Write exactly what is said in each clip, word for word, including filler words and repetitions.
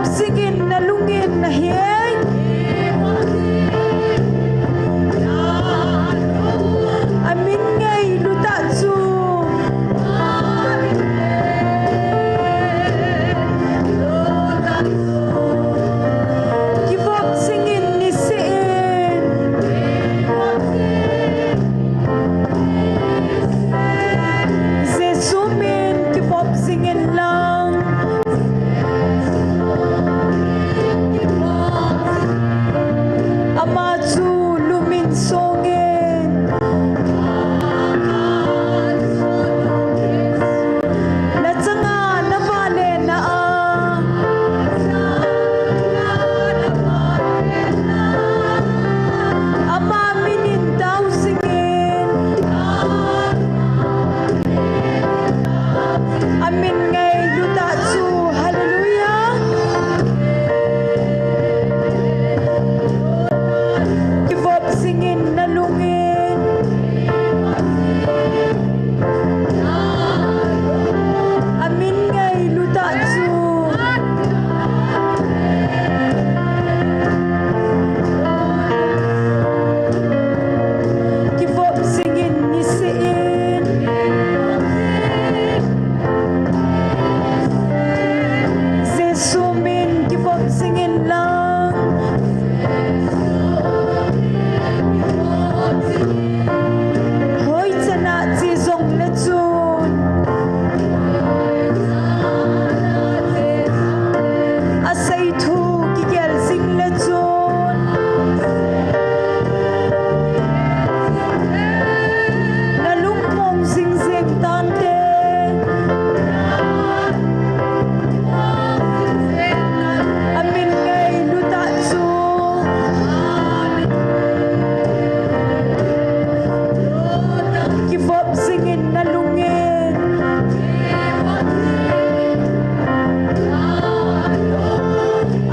Singin nalungin nahi. Amin ngailut tah chu. Kivop singin niseh in. Jesu min kivop singin lang. Ama chu lumin songin. Nachanga navale na a. Ama minin tao singin. Amin ngailut tah chu, hallelujah. Kivop singin nalungin. Amin ngailut tah chu. Kivop singin niseh in. Jesu min kivop singin lang. Hoi chana chi jong le chun. Asei thu kigel jing le chun. Nalungmong jing jing tante. Amin ngailut tah chu. Kivop singin nalungin.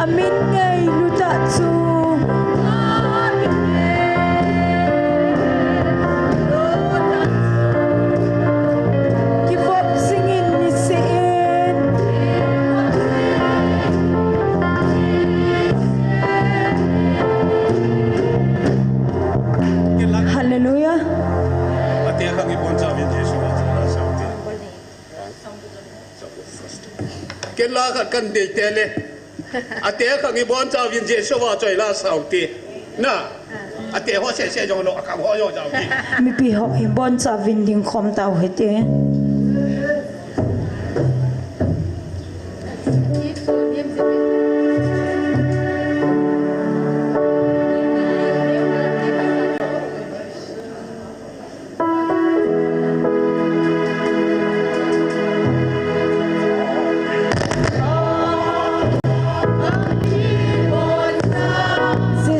Amin ngailut tah chu. Kivop singin niseh in. Hallelujah. Ate khang ibon chauvin Jesu a choi la saute. Ken la khat kan dei te le. Ate khang ibon chauvin Jesu a choi la saute. Na. Ate ho sese jong lo, akhang ho jong saute. Mipi ho ibon chauvin ding khom tau hite.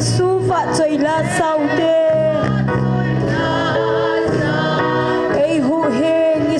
Jesu vahchoi la saute. Eihuhhing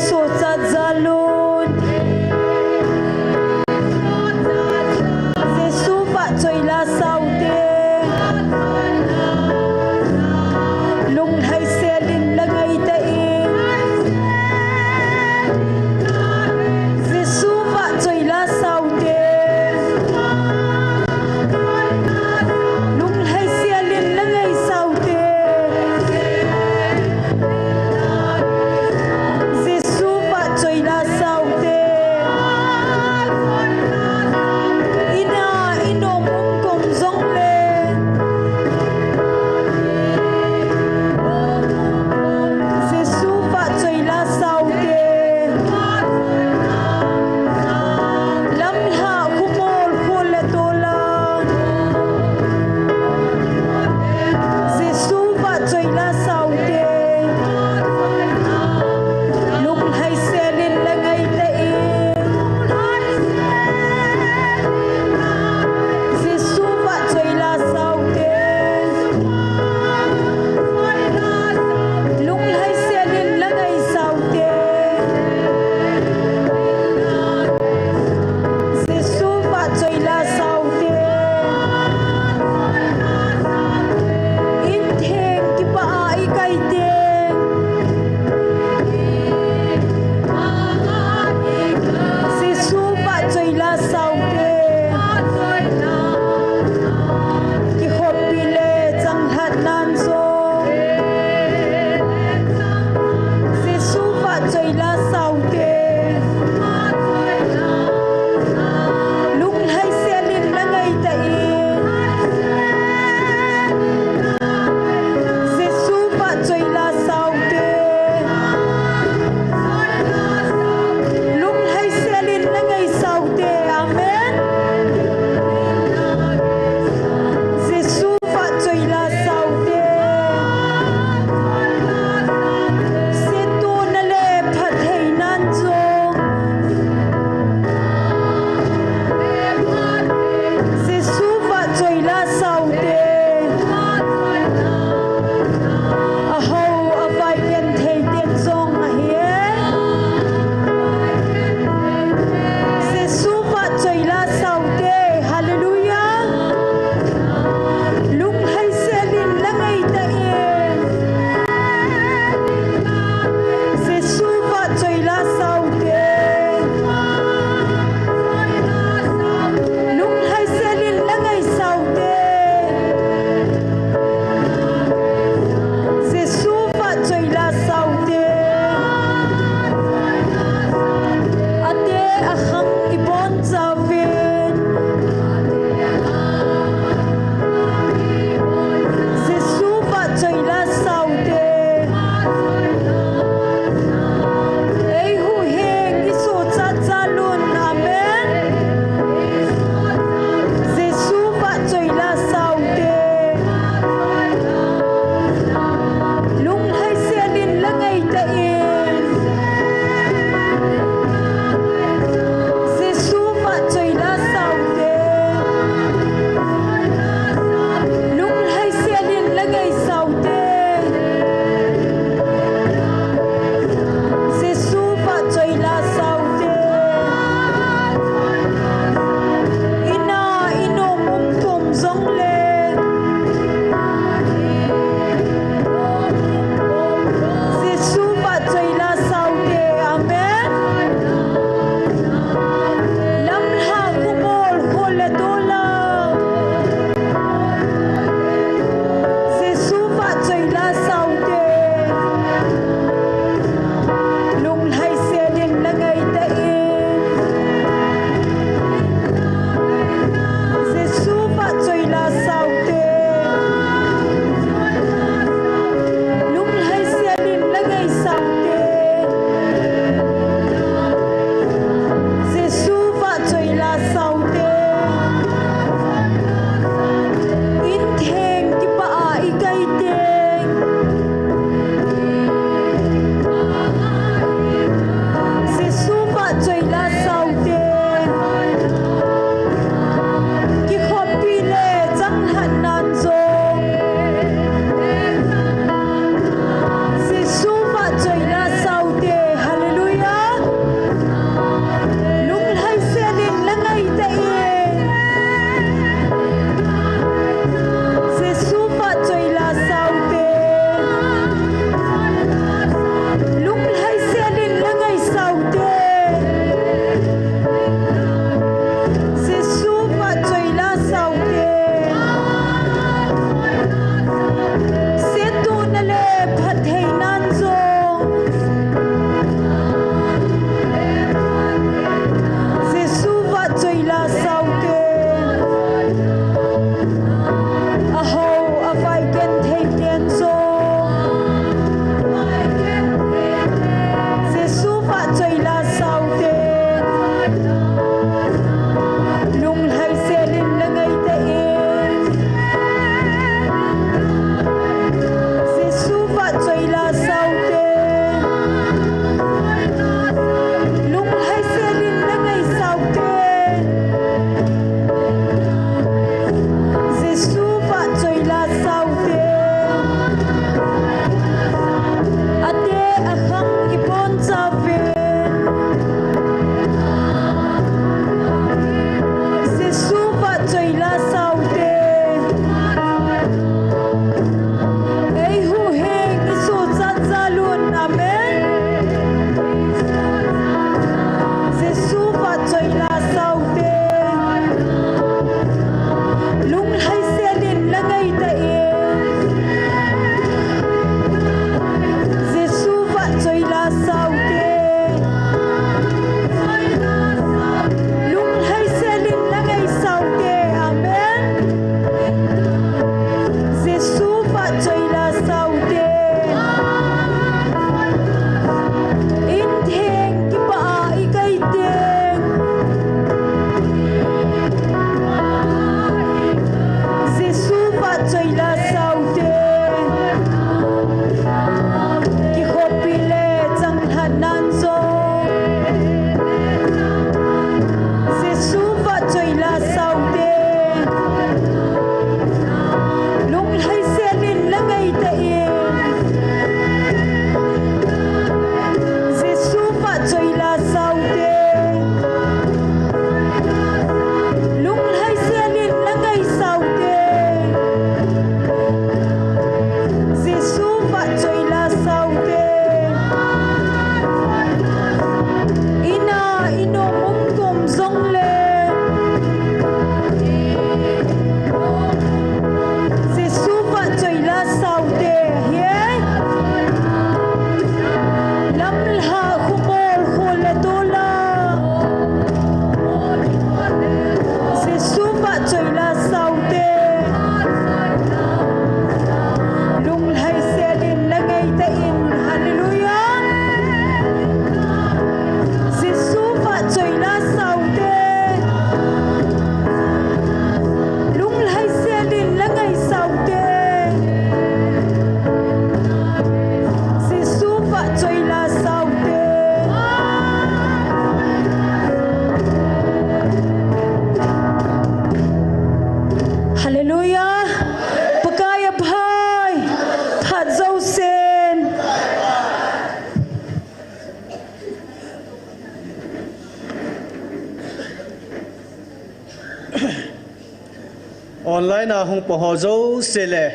Online a hung pang ho jouse le,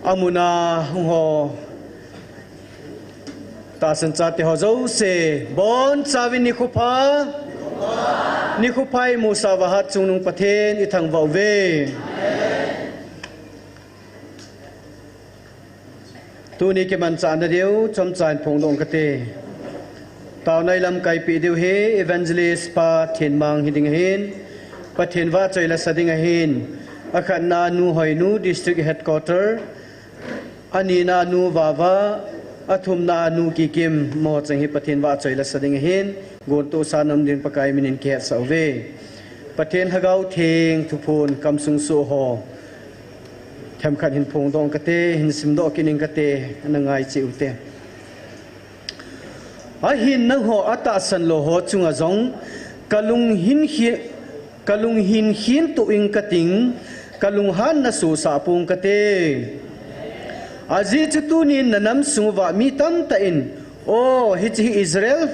amun a hung ho, tahsan chate ho jouse, bonchauvin nikho pha, nikho pha imusah uva hatchungnung Pathen ithangvah uve. Tuni kimanchahna diu chomcha in phongdoh kate. Taona ilamkaipeh diu hi Evangelist Pa Thenmang hiding ahin, Pathen vahchoi lasa ding ahin, akhatna Nu Hoinu, District Headquarter, anina Nu Vava, athumna Nu Kikim, amaho cheng hi Pathen vahchoi lasa ding ahin, gontohsa nom din Pakai minin kihetsah uve. Pathen Lhagao Theng thuphon kamsung soh ho themkhat hin phongdoh kate, hin simdoh kit ing kate, ana ngai cheh ute. Ahin nangho atahsan lou ho chunga jong kalung hin khi-, kalung hin khinto ing kating, kalunghanna sosah pong kate. Ajeh chu tunin nanam sung uva mi tamtah in, o, hiche hi Israel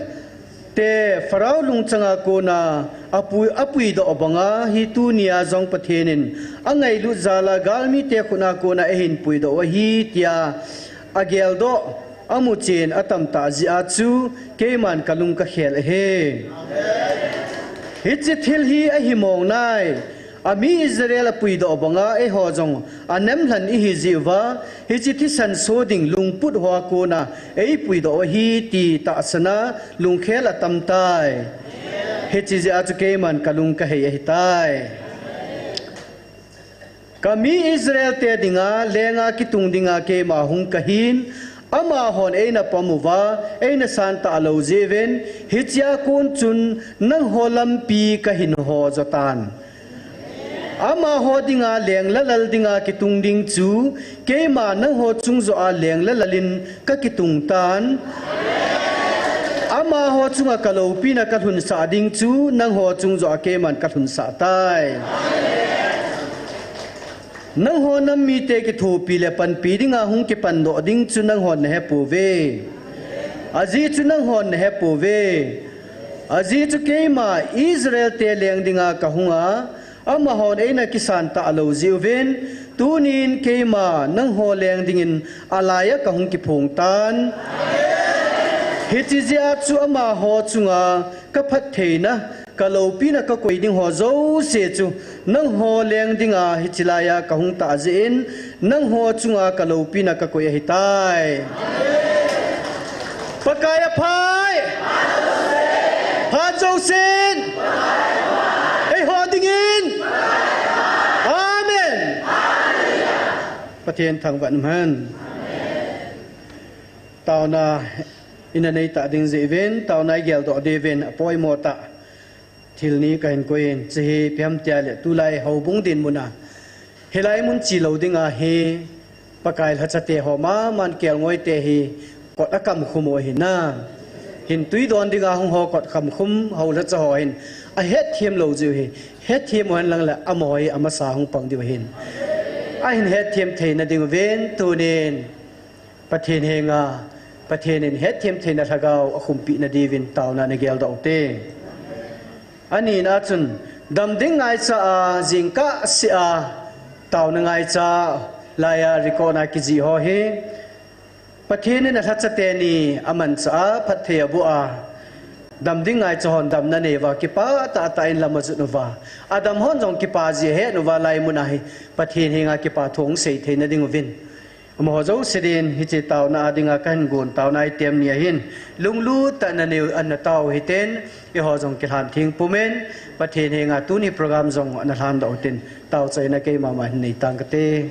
te Pharaoh lungchanga kona apui, apuidoh banga hi tunia jong Pathen in angailut jala galmite khutna kona eihin puidoh u ahi tia ageldoh, amuchen atamtah jeh a chu keiman kalung kakhel ahi. Hiche thil hi ahi mong nai. Ami Israel apuidoh banga eiho jong anemlhan ihi jeh uva, hiche thisan so ding lungput hoa kona eipuidoh u ahi ti tahsan a lungkhel atamtai. Hiche jeh a chu keiman kalung kahei ahitai. Kami Israel te dinga lenga kitung dinga keima hung kahin, amahon eina pom uva, eina santah lou jeh uvin, hichea kon chun nangho lampi kahin ho jo tan. Amaho dinga leng le lal dinga kitung ding chu, keima nangho chung joh a leng le lal in kakitung tan. Amaho chunga kaloupina kalhunsah ding chu, nangho chung joh a keiman kalhunsah tai. Nangho nam mite kithopi le panpi dinga hung kipandoh ding chu nanghon nahepouve. Ajeh chu nanghon nahepouve. Ajeh chu keima Israel te leng dinga kahunga, amahon eina kisantah lou jeh uvin, tunin keima nangho leng dingin alaiya kahung kiphong tan. Hiche jeh a chu amaho chunga kaphattheina, kaloupina kakoi ding ho jouse chu nangho leng dinga hiche laiya kahung tah jeh in, nangho chunga kaloupina kakoi ahitai. Pakai aphai. Phat jousen eiho dingin. Amen. Pathen thangvah in umhen. Taona ina neitah ding jeh uvin, taona igeldoh diuvin apoimo tah thil ni kahin koiyin, hiche hi ipi ham tia le tulai houbung dinmun a, hilai mun chelou dinga hi Pakai lhachate ho maman kelngoite hi kot akamkhum u ahi na. Hin twi don dinga hung ho kot kamkhum ho lhacha ho hin ahetthem lou jeh u hi, hetthem u henlang le amaho hi amasa hung pang diu ahin. Ahin hetthem theina ding uvin tunin Pathen henga, Pathen in hetthem theina lhagao akhumpeh na diuvin taona nageldoh ute. Anina chun, dam ding ngaicha a, jingkah seh a, taona ngaicha laiya record a kijih ho hi, Pathen in alhacha teni amanchah a, phatthei aboh a, dam ding ngaicha hon damna anei uva, kipah tahtah in lam ajot uva, adam hon jong kipah jeh ahet uva, laimun a hi Pathen henga kipathu ahung sei theina ding uvin. Amaho jouse din, hiche taona a dinga kahin gon taona item ni ahin, lunglut tah in naneo, ana tao u hiten, eiho jong kilhan theng pumin, Pathen henga tuni program jong ana lhandoh u hitin, taochaina keima ma hin nei tang kate.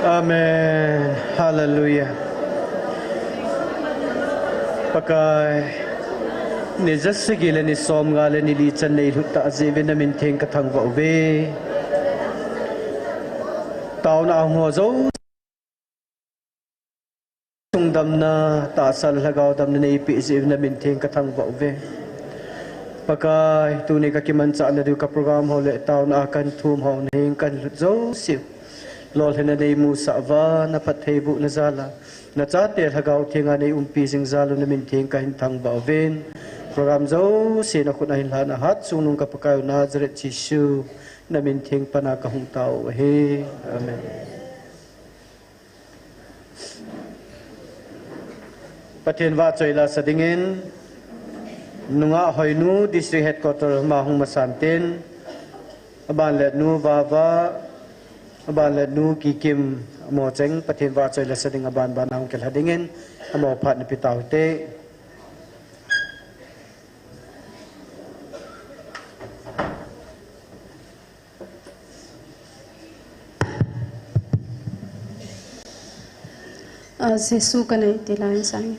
Amen. Hallelujah. Pakai, ni jasagi le ni somnga le ni li chan nei lhut tah jeh uvin na min theng ka thangvah uve. Taona a hung ho jouse sung damna, tahsa le lhagao damna nei peh jeh uvin na min theng ka thangvah uve. Pakai, tuni ka kimanchah na diu ka program ho le taona a kan thum ho na heng kan lhut jouse u lolhinna nei musah uva, na phattheibohna jal a, na chate lhagao thenga nei umpi jing jal u na min theng ka hin thangvah uvin. Program jouse na khut a hin lhan a hat chungnung ka Pakai u Nazareth Jesu na min theng pan a ka hung tao u ahi. Amen. Pathen vahchoi lasa dingin, nungah Hoinu District Headquarter ma hung masan tin, aban le nu Vava, aban le nu Kikim, amo cheng Pathen vahchoi lasa ding aban ban a hung kilha dingin, amo phat na pe tau hite. Ah, Jesu ka nei ti lai sang.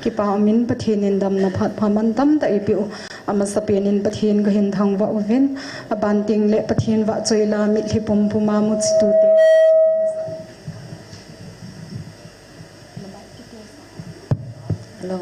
Kipa umin Pathen in damna phat pha mantam tah eipeh u. Amasapen in Pathen kahin thangvah uvin. Aban tengle Pathen vahchoila mitlhi pumpum a muchi tute. Hello.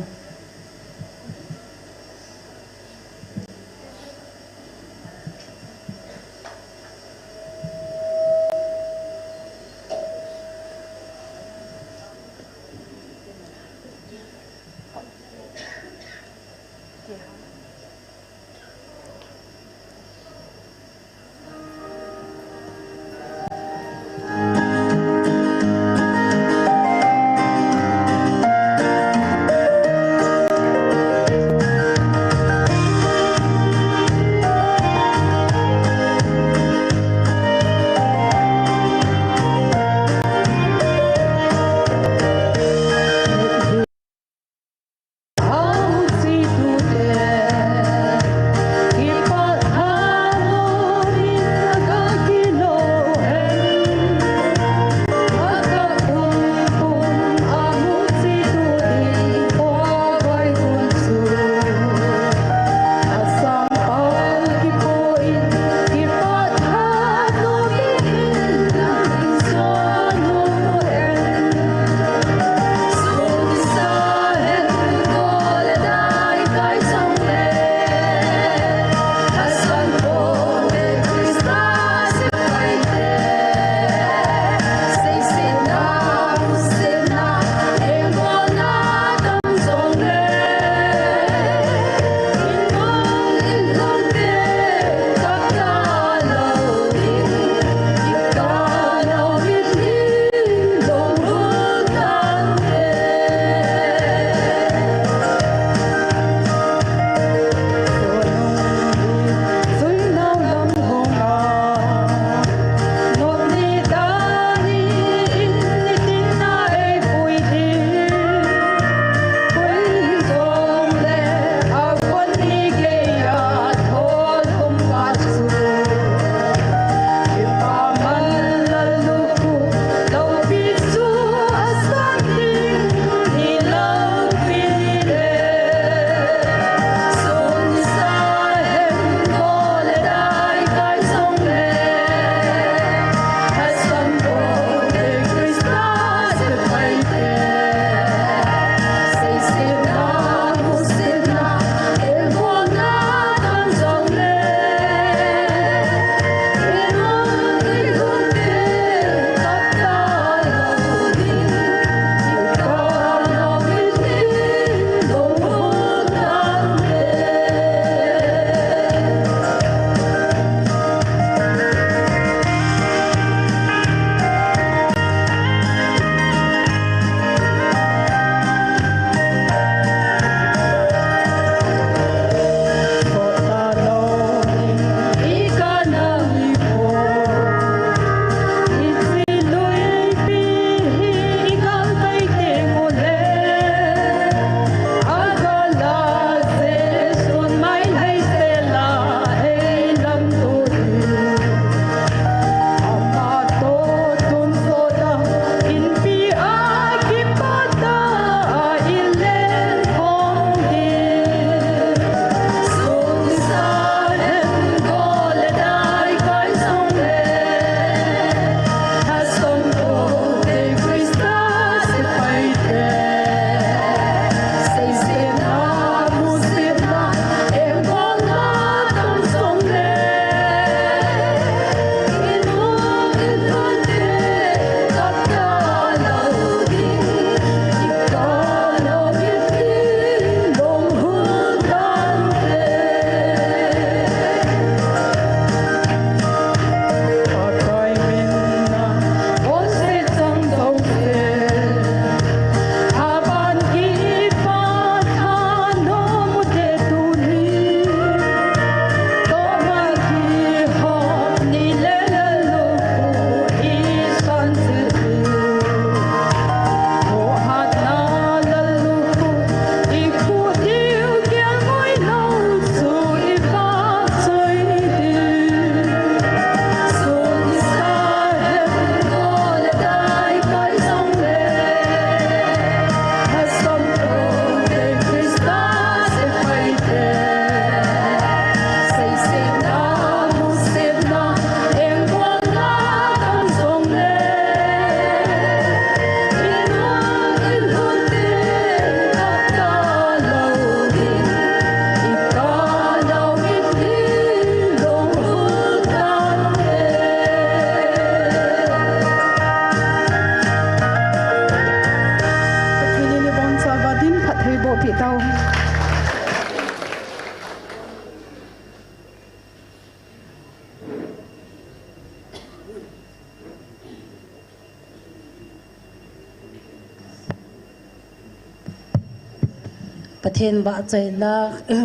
Pathen vahchoi la,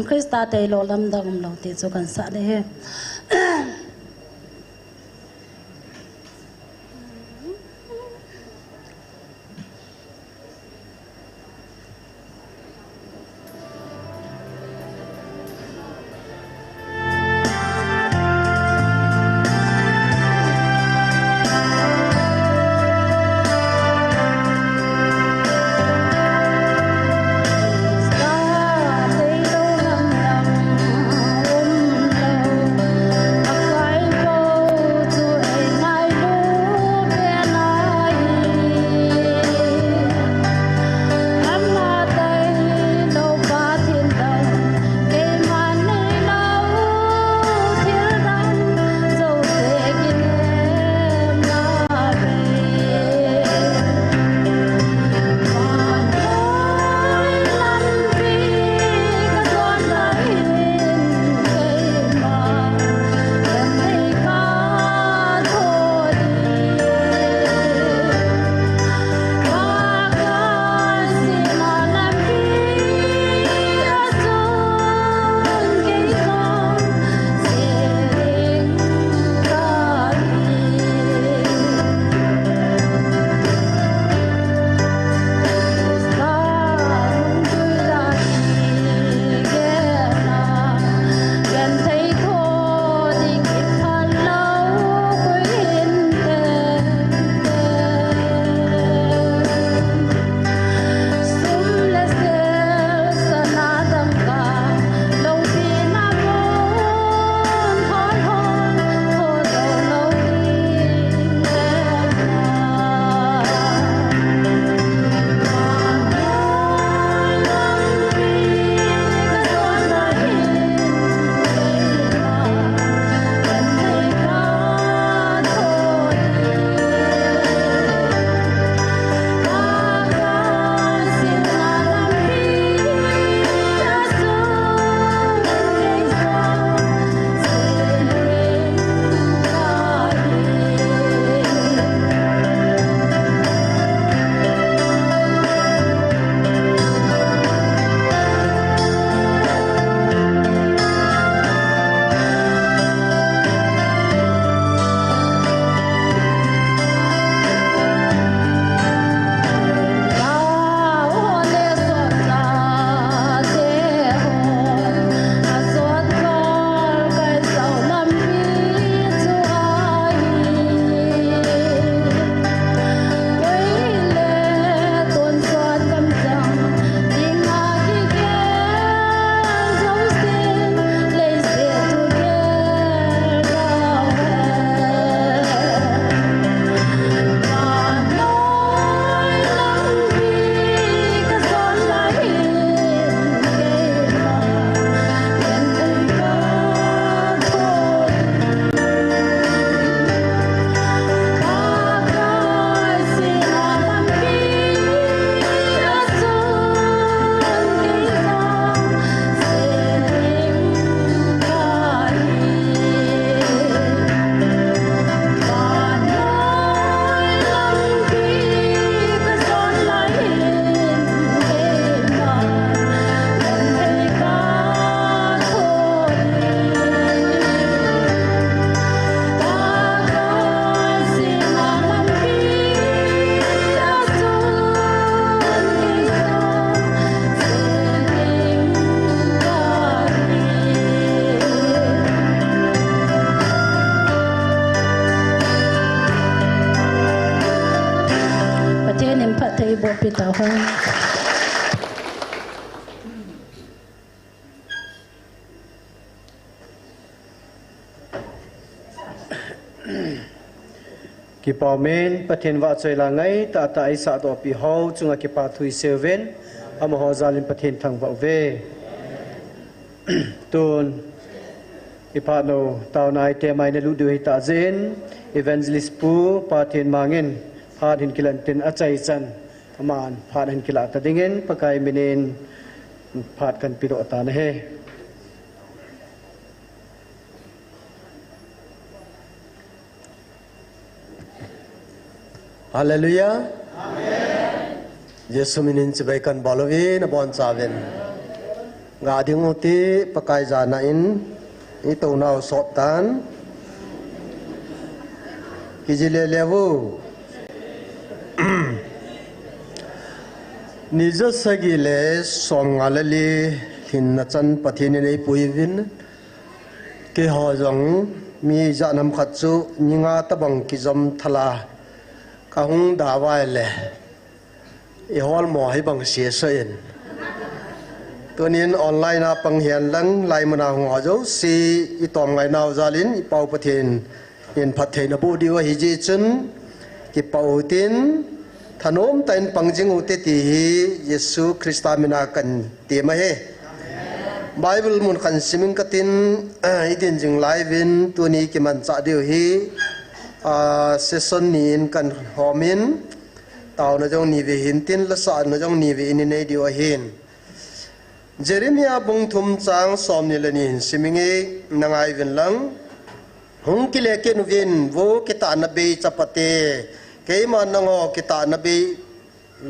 Christa tailou lamdang umlou ti chu kahin sah ding ahi. Pathen in phatthei boh pi tauhen. Kipa umin, Pathen vahchoi la ngaitah tah eisah doh pi ho chunga kipa thu isei uvin, amaho jal in Pathen thangvah uve. Tun, iphat u, taona ite mai nalut diu ahitah jeh in, Evangelist Pu Pathen Mang in, phat hin kilan tin achaichan, aman phat hin kilah ta dingin, Pakai minin, phat kahin pedoh tan ahi. Hallelujah. Amen. Jesu minin chibai kahin bol uve, nabonchauvin. Ga ding u ti Pakai jana in i tou nau sot tan. Kiji le le u. Ni ja sagi le som nga le li lhinna chan Pathen in ei pui vin. Keiho jong mi ja nam khat chu ni nga tabang kijom thala ka hung da vai le. I hol mo hi bang sia sa in. Tunin online a pang hian lang lai mana hung a jo si i tom ngai nau jal in i pau Pathen in phattheina bu diu ahi ji chun ki pau tin thanom ta in pang jing u te ti hi Jesu Krista mina kan ti ma he. Bible mun kan siming ka tin i din jing lai vin tuni ki man cha diu hi a session ni in kan hom in Tauna jong ni ve hin tin la sa na jong ni ve in i nei diu ahin. Jeremiah bung thum chang som ni le ni hin siminge na ngai vin lang. Hung kile ken vin vo kitana bei chapate. Keima nango kitana bei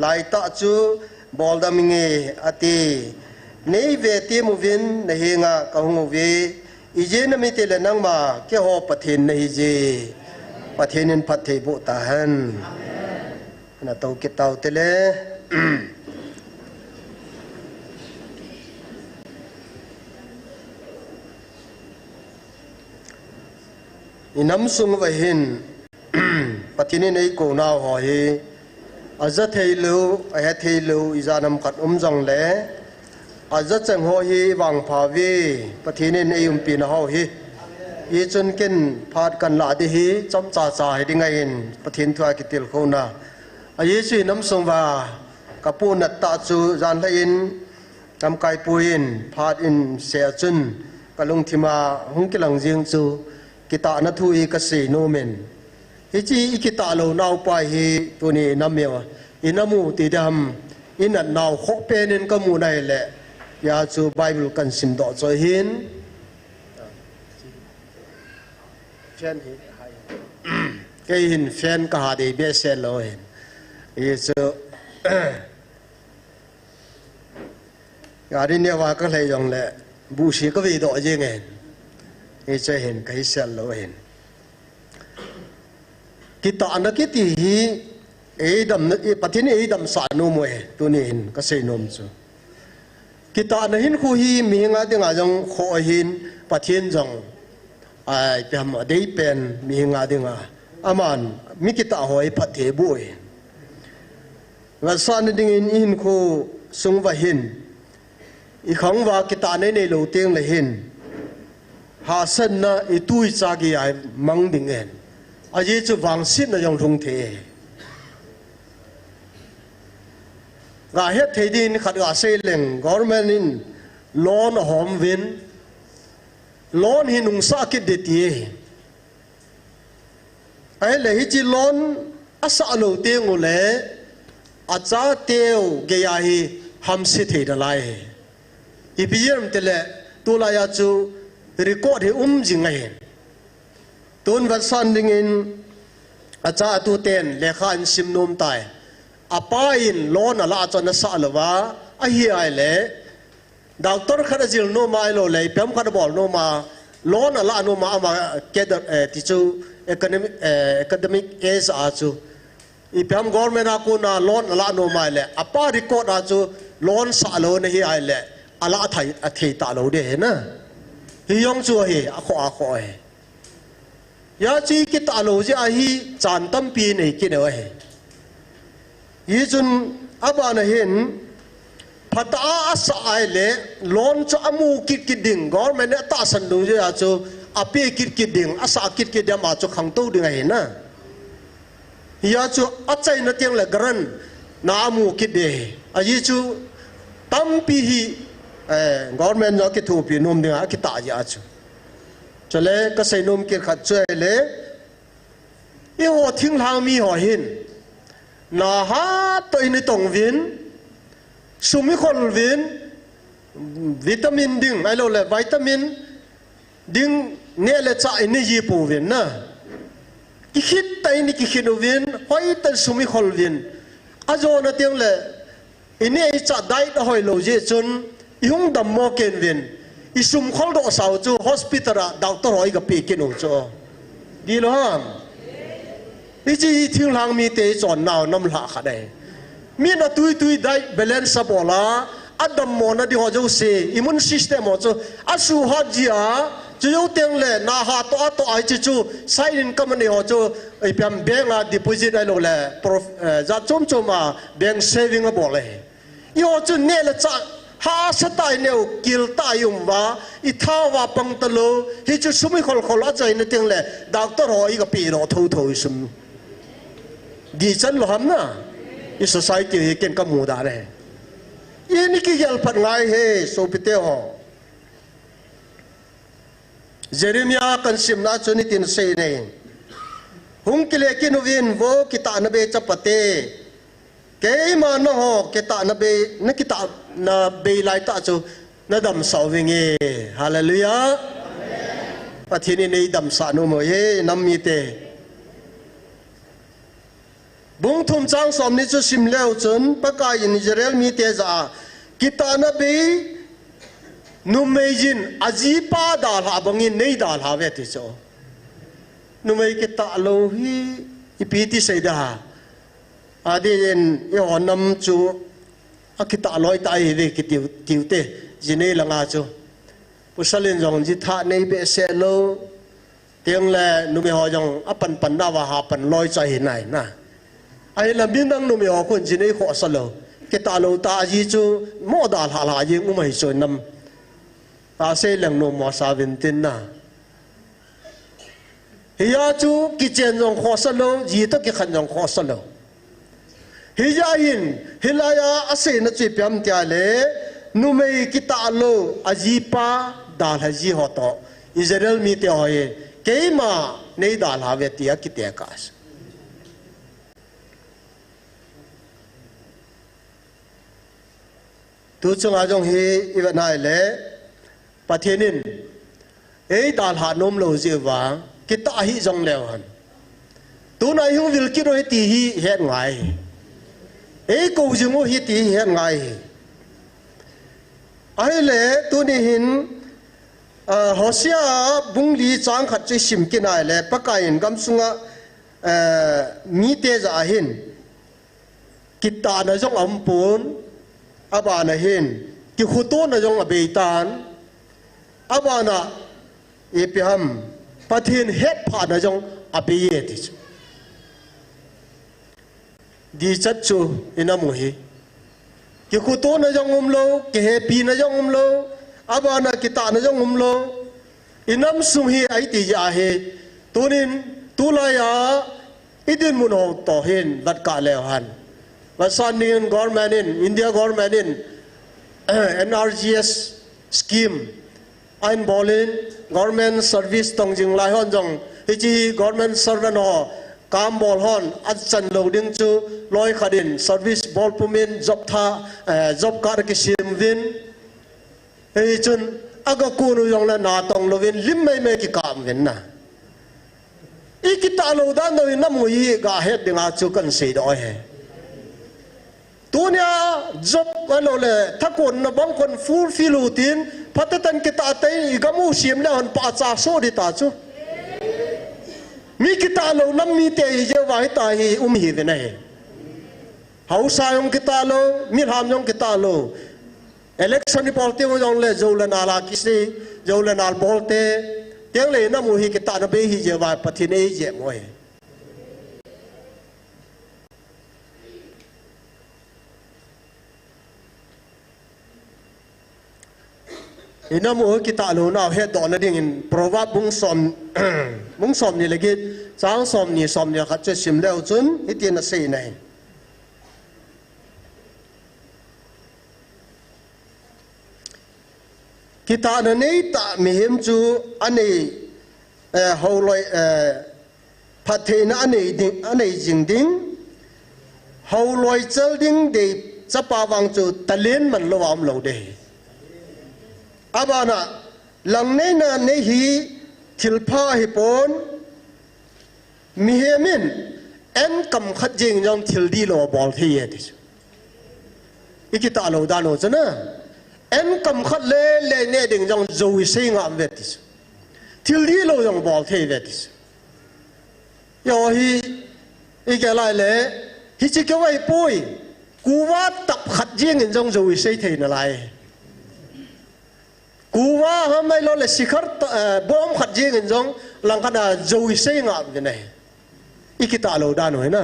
lai ta chu bol dam inge ati. Nei ve ti mu vin na hinga ka hung u ve. I je na mi te le nangma ke ho Pathen na hi je. Pathen in phatthei bu ta hen. Na to kitau te le. I nam sung va hin Pathen in ei ko nau ho hi a ja thei lo, a he thei lo, i ja nam khat um jong le a ja cheng ho hi vang pha ve Pathen in ei umpi na ho hi. I chun ken phat kan la di hi chom cha cha hi ding a in Pathen thu a kitil kho na. A Jesu i nam sung va ka pu nat ta chu jan hla in Lamkai pu in phat in se a chun ka lungthim a hung kilang jing chu kitahna thu i ka sei nom in. Hichi i kitah lo nau pa hi tuni i nam e, i nam u ti dam, i nat nau kho pen in ka mu nai le, ya chu Bible kan sim doh choi hin. Fan hi, hai. Kei hin fan ka ha dei be se lo hin. I chu, Gari ne va ka hlei jong le, bu si ka vei doh jeng e. Ei che hin, ka hi sel lo hin. Kitahna kiti hi, ei dam na, ei Pathen ei dam sa nom e, tuni hin, ka sei nom chu. Kitahna hin khu hi, mi hinga dinga jong kho hin, Pathen jong, ai, pe ham a dei pen, mi hinga dinga. Aman, mi kitah ho ei phatthei bu e. Ngatsa na dingin i hinkho sung va hin, i khang va kitah nei nei lo teng le hin, hahsatna i tu i cha ki ai mang ding en. A ji chu vangsetna jong lhung thei e. Ga het thei din khat ga sei leng government in loan a hom vin, loan hi nungsa kit de ti e. Ahile hichi loan a sa lo teng u le, a cha teu gei a hi hamse thei da lai. I pi jem te le, tu lai a chu record hi um jing a hin. Tun vat san dingin, a cha a tu ten, lekha an sim nom tai. A pa in loan a la a chun a sa lo va, a hi ai le, Doctor khat a jil nom a, ahilou le, ipi ham khat a bol nom a, loan a la nom a, ama keda, eh, ti chu academic, eh, academic age a chu. Ipi ham government a kona loan a la nom a le, a pa record a chu loan sa lo na hi ai le, a la thei, a thei ta lo de na. Hi jong chu hi, a kho a kho hi. Hichi kitah lo jeh a hi chan tampi nei kit u ahi. Hichun a bana hin phatah a a sa ai le loan chu a mu kit kit ding, government in a tahsan ding jeh a chu a pe kit kit ding, a sa kit kit ding ama chu khangtou ding ahi na. Hia chu a chaina teng le grant na a mu kit de. A ji chu tampi hi, eh, government jong kithopi nom ding a kitah jeh a chu. Chule ka sei nom kit khat chu ahile, i ho thinglhang mi ho hin, na hat to in i tong vin, sum i khol vin, vitamin ding, ahilou le vitamin ding neh le chah i nei ji pou vin na. Kikhit tah in i kikhit u vin, hoi tah in sum i khol vin. A jona teng le, i neh i chah diet a hoi lou jeh chun, I hung dammo kei uvin, i sum kholdoh sau chu hospital a doctor ho i ga pe kit u chu. Di lo ham. Hiche hi thinglhang mite i chonnau nam lhah khat ahi. Min a tui tui diet balance a bol a, a dammona ding ho jouse, immune system ho chu a suhat jia, chu jou teng le na ha toh a toh a hiche chu side income a nei ho chu, ipi ham bank a deposit ahilou le, prof-, eh, jat chom chom a bank saving a bol ahi. Eiho chu neh le chah hahsa tah in i neh u, kil tah in i um uva, i tha uva pang talou, hichu sum i khol khol a chaina teng le, doctor ho i ga pe doh thotho i sum. Dichat lou ham na, i society hi ken ka muda le. I ni kigel phat ngai e, sopite ho. Jeremiah kan simna chun hitin asei e. Hung kile kit uvin vo kitahna bei chapate. Keima nangho kitahna bei, na kitahna bei laitah chu na damsah uvinge. Hallelujah. Pathen in eidamsah nom e, nam mite. Bung thum chang somni chu sim leu chun, Pakai in Israel mite jah a, kitahna bei numei in ajipa dalhah bangin nei dalha uve ti chu. Numei kitah lou hi ipi ti sei da ha. Adeh in eiho nam chu akitah loi tah ahi ve kiti u, ti u te, ji nei langa chu. Pasal in jong ji thah nei behseh lou. Teng le numei ho jong apan pan nauva ha pan loi chu ahi nai na. Ahinla mi nang numei ho khun ji nei khohsa lou. Kitah lou tah aji chu mo dalha lha jing um ahi chu nam. Ta sei leng nom mo sa uvin tin na. Hia chu kichen jong khohsa lou, ji toh kikhen jong khohsa lou. Hijeh hin, hilai a aseina chu ipi ham tia le, numei kitah lou, ajipa dalha ji ho toh, Israel mite ho hi, keima nei dalha uve tia kitekah. Tu chunga jong hi i vet nai le, Pathen in eidalha nom lou jeh uva, kitah hih jong leu hen. Tuna i hung vil kit u hi ti hi het ngai. Eikou jing u hi ti hi het ngai. Ahile, tuni hin, ah, Hosea bung li chang khat chu i sim kit nai le, Pakai in gamsunga, eh, mite jah a hin, kitahna jong aum pon, abana hin, kikhotona jong abei tan, abana, ipi ham, Pathen hetphahna jong abei e ti chu. Dichat chu i nam u hi. Kikhotona jong um lou, kihepina jong um lou, abana kitahna jong um lou. I nam sung hi a i ti jeh a hi, tunin, tulai a, i dinmun ho toh hin, vet kah leu hen. Vasan dingin government in, India government in, N R G S scheme, ahin bol in, government service tong jing lai hon jong, hiche government servant ho, kam bol hon, achan lou ding chu, loi khat in, service bol pum in, job tha, eh, job card kisem uvin, Hichun, aga kun u jong le natong louvin, lim meimei kikap uvin na. I kitah lou dan dou in namu hi gahet dinga chu kan seidoh ahi. Tunia, job ahilou le, thakonna bang kon fulfill u tin, phatetan kitah tei, i gam u sem le hon pachat soh ding ta chu. Mi kitah lou, nam mite hi jeh uva hita hi, um hi uvin ahi. Haosa jong kitah lou, milham jong kitah lou. Election i bol teng u jong le jou le nal a kisei, jou le nal bol te, teng le i namu hi kitahna bei hi jeh uva Pathen in eijep u ahi. I namu hi kitah louna u hetdoh na dingin Proverb bung som, bung somni le get, chang somni, somni le khat chu sim leu chun, hitin asei in ahi. Kitahna neitah mihem chu anei, eh, houloi, eh, phattheina anei ding, anei jing ding, houloi chal ding dei chapa vang chu talent man lou a um lou ding. Abana, langneina nei hi thilpha ahi pon, mihem in, en kam khat jeng jong thil dihlou abol thei e ti chu. I kitah lou dan u chu na. Enkam khat le le ne ding jong jou isei ngam ve ti chu. Thil dihlou jong bol thei ve ti chu. Yo hi, igel lai le, hichi keu ahipoi. Kuva tap khat jeng in jong jou isei thei nalai. Kuva ham ahilou le sikhar ta, eh, bom khat jeng in jong langkhat a jou isei ngam ve nai. Ikitah lou dan u hi na.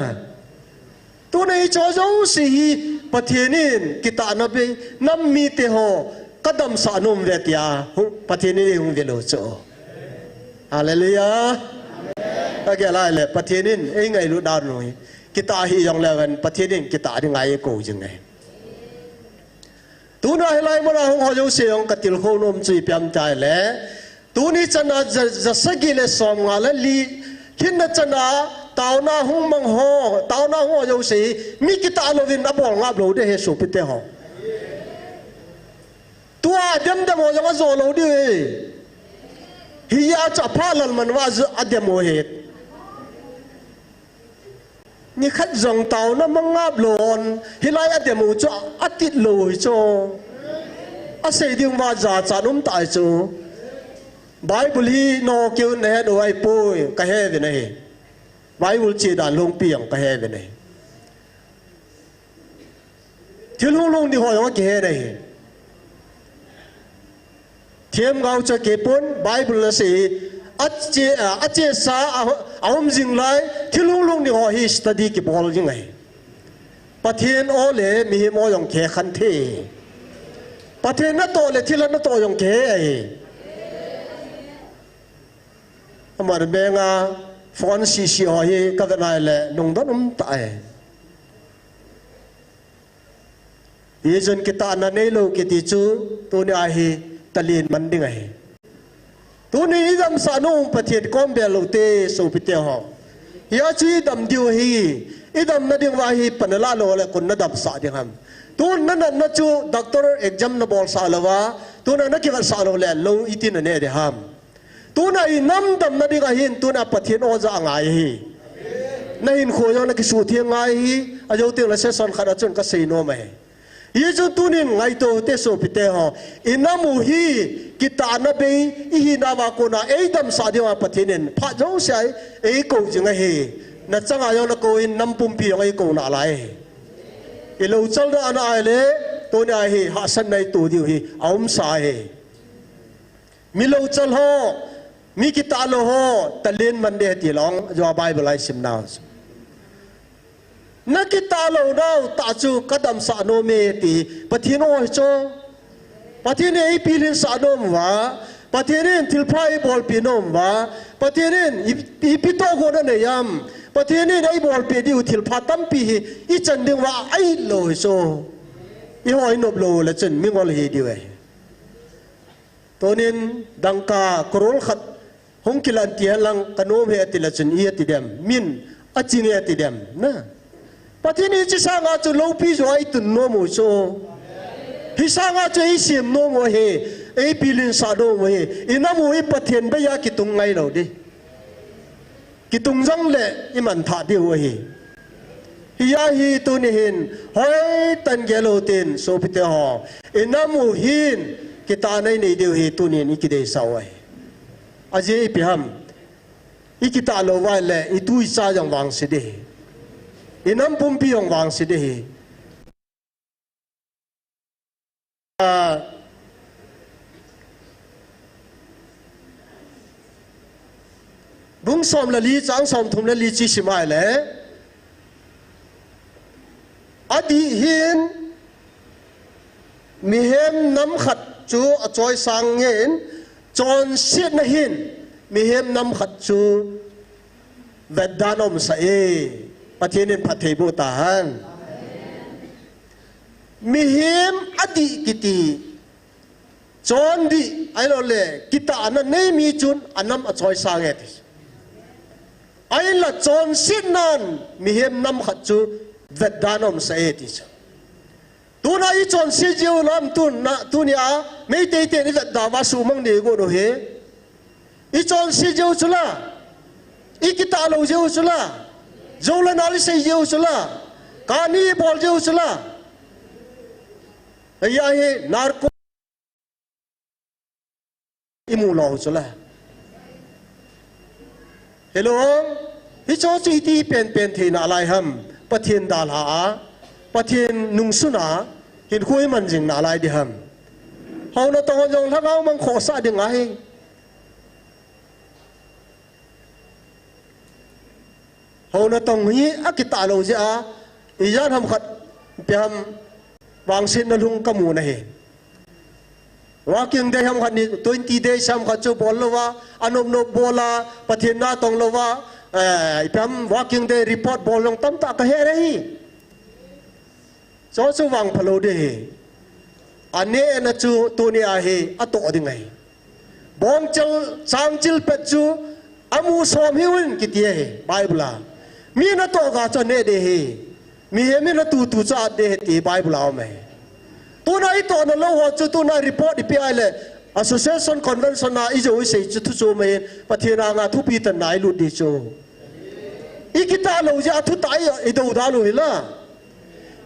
Tuna hicho jouse hi Pathen in kitahna bei, nam mite ho kadamsah nom ve tia, hu, Pathen in eihung ve lou chu. Hallelujah. Agel lai le, Pathen in eingailut dan u hi. Kitah hih jongle ven, Pathen in kitah ding a eikou jing e. Tuna hilai muna hung ho jouse jong katilkhou nom chu ipi ham tia le. Tuni chana ja, ja sagi le som nga le li. Hinna chana taona hung mang ho, taona hung ho jouse hi mi kitah louvin abol ngap lou ding ahi sopite ho. Tua adem dem ho jong ajo lou ding ahi. Hia chu apha lal man uva adem u ahi. Nikhat jong taona mang ngap lou hon, hilai adem u chu atit lou hi chu. Asei ding uva jachat um tai chu. Bible hi nokiu nahet u ahipoi, kahe ve nahi. Bible che dan lungpi jong kahe ve nahi. Thil hunglhung ding ho jong akihe nahi. Themgao chu akipon, Bible nasei, ache, a, achesa, a, aum jing lai, thil hunglhung ding ho hi study kibol jing ahi. Pathen o le mihem o jong kikhen thei. Pathen natoh le thilha natoh jong kihe ahi. Aman benga phone sisi ho hi kavet nai le lungdon um tai. Hijeh chun kitahna neilou kiti chu tunia hi talen man ding ahi. Tuni idamsah nom Pathen kom bel lou te sopite ho. Hia chu idam diu ahi, idamna ding uva hi pan nalah lou le koin nadamsah ding ham. Tun nanatna chu doctor exam nabolsah louva, tuna nakivetsah lou le lou iti naneh ding ham. Tuna inam damna ding ahin, tuna Pathen o ja angai ahi. Nahinkho jong nakisuhtheng ngai ahi, ajou teng le session khat a chun kasei nom ahi. Hijeh chun tunin ngaito te sopite ho, inam u hi kitahna bei, ihina uva kona eidamsah diuva Pathen in phat jousea eikou jing ahi. Nachanga jong nakou in, nam pumpi jong eikou nalai ahi. Ilou chal dan ahile, tunia hi hahsatna ito diu hi aumsa ahi. Mi louchal ho, mi kitah lou ho, talen man ding ahi ti lou, ajeh a Bible a isim nau. Nakitah lou nau tah chu kadamsah nom e ti, Pathen o hi chu. Pathen in eipilhinsah nom uva, Pathen in thilpha eibolpeh nom uva, Pathen in i, ipi tohgon anei ham, Pathen in eibolpeh diu thilpha tampi hi ichan ding uva ahi lou hi chu. Eiho inop lou le chun mingol hi diu ahi. Tunin dangka crore khat hung kilan ti hen lang kanom e ati le chun i ati dem. Min achin e ati dem. Na. Pathen in hiche sanga chu loupi jo a eitun nom u chu. Hi sanga chu eisem nom u ahi. Eipilhinsah nom u ahi. Inam u hi Pathen bei a kitung ngai lou ding. Kitung jongle iman thah diu ahi. Hia hi tuni hin hoitah in gel u hitin, sopite ho. Inam u hin kitahna inei diu hi tunin ikideisah u ahi. Ajeh ipi ham. Ikitah lou uva ahile itu icha jong vangse ding ahi. Inam pumpi jong vangse ding ahi. Ah, bung som le li, chang som thum le li chu isim a ahile, adih hin mihem nam khat chu achoisang nge in, chonsetna hin mihem nam khat chu vetdan aumsah e. Pathen in phatthei boh tahen. Mihem adih kiti, chondih, ahilouleh kitahna nei mi chun anam achoisang e ti. Ahinla chonsetnan mihem nam khat chu vetdan aumsah e ti chu. Tuna ichonset jeh u lam tuna, tunia Meitei ten ivetda uva sumang ding igot u hi. Ichonset jeh u chu la, ikitah lou jeh u chu la, jou le nal isei jeh u chu la, kani ibol jeh u chu la. Hia hi narco mu lou chu la. Hello, hicho chu iti penpen theina lai ham, Pathen dalha a, Pathen nungsuna, hinkho iman jing nalai ding ham. Houna tong jong lhagao mang khohsah ding ahi. Houna tong hi akitah lou jeh a, ijat ham khat, ipi ham, vangsetna lhung kamu nahi. Working day ham khat ni, twenty days ham khat chu bol louva, anop nop bol a, Pathen na tong louva, eh, ipi ham working day report bol jong tamtah kahe nahi. Chu chu vangpha lou ding ahi. Anehna chu tuni a hi atoh ding ahi. Bongchal changchil pet chu amu som hiuvin kiti ahi Bible a. Mi natoh ga chu aneh ding ahi. Mihem in atutu chu at ding ahi ti Bible a um ahi. Tuna itohna lou ho chu tuna report ipi ahile association convention a ijou isei chu thu chu mai Pathen anga thupi tanna ilut ding chu. Ikitah lou jeh a thutah i, idou da lou hi la.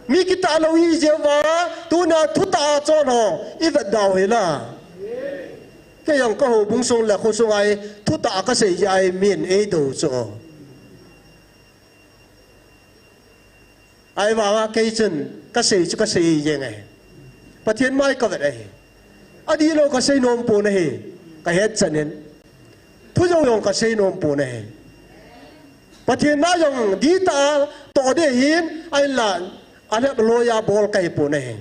Mi kitah lou hi jeh uva, tuna thutah a chon ho, ivet dau hi la. Kei jong kahoubung sung le khosung a hi, thutah kasei jeh a hi min eidou chu. Ahivanga kei chun, kasei chu kasei jeng ahi. Pathen mai kavet ahi. Adihlou kasei nom pon ahi, kahet chan in. Thu jou jong kasei nom pon ahi. Pathen na jong dihtah a toh ding ahin, ahinla, alhep loi a bol kahi pon ahi.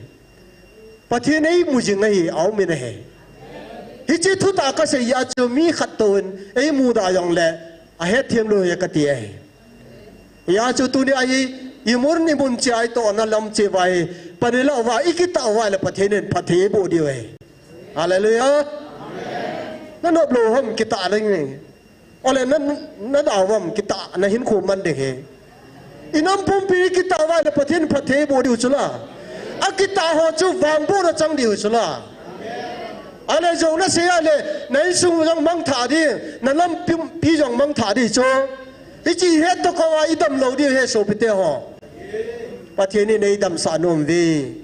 Pathen eimu jing ahi, aumin ahi. Hiche thutah kasei jeh a chu mi khat toh in eimudah jongle, ahetthem lou ahi kati ahi. Hijeh chun tuni a hi, imun imun cheh a itohna lam cheh uva hi, pan ilou uva, ikitah uva le Pathen in phatthei eiboh diu ahi. Hallelujah. Nanop lou ham kitah ding ahi. Ole na, nadau ham kitah, nahinkho man ding ahi. Inam pumpi kitah uva le Pathen in phatthei eiboh diu chu la. Akitah ho chu vangbohna chang diu chu la. Ale jou nasei a le, na insung jong mangthah ding, na lampi jong mangthah ding chu. Hiche ihet toh kah uva idam lou diu ahi sopite ho. Pathen in eidamsah nom uve.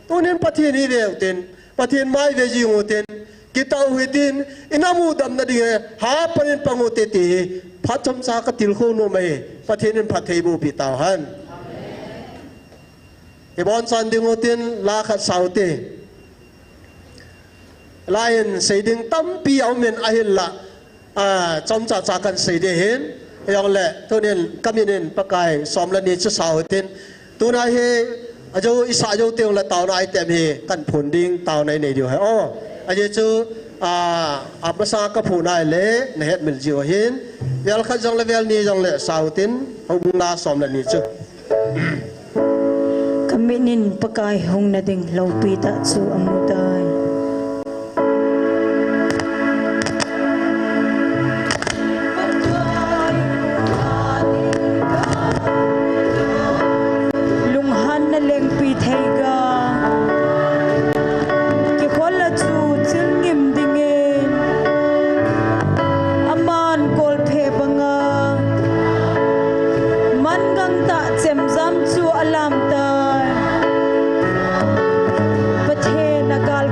Tunin Pathen ive utin, Pathen mai ive jing utin, kitah u hitin, inam u damna ding ahi, hapan in pang ute ti hi, phat chomcha katilkhou nom ahi, Pathen in phatthei eibohpi tauhen. Ibonchauvin ding utin, la khat sa ute. La hin sei ding tampi aumin ahinla, a, chomcha cha kahin sei ding ahin, hijongle, tunin kamin in Pakai som le ni chu sa utin, tuna hi, ajou, isah jou teng le taona item hi kahin phon ding, taona inei diu ahi. O, ajeh chu, a, amasa kaphon ahile, nahetmil jiu ahin, vel khat jongle, vel ni jongle sa utin, houbung la som le ni chu. Kamit in Pakai hungna ding loupi tah chu amu tai. Lunghanna lengpi thei ga, kikhol a chu chil ngim dingin, aman kolphe banga, man gangtah chemjam chu alam tai. Pathen a gal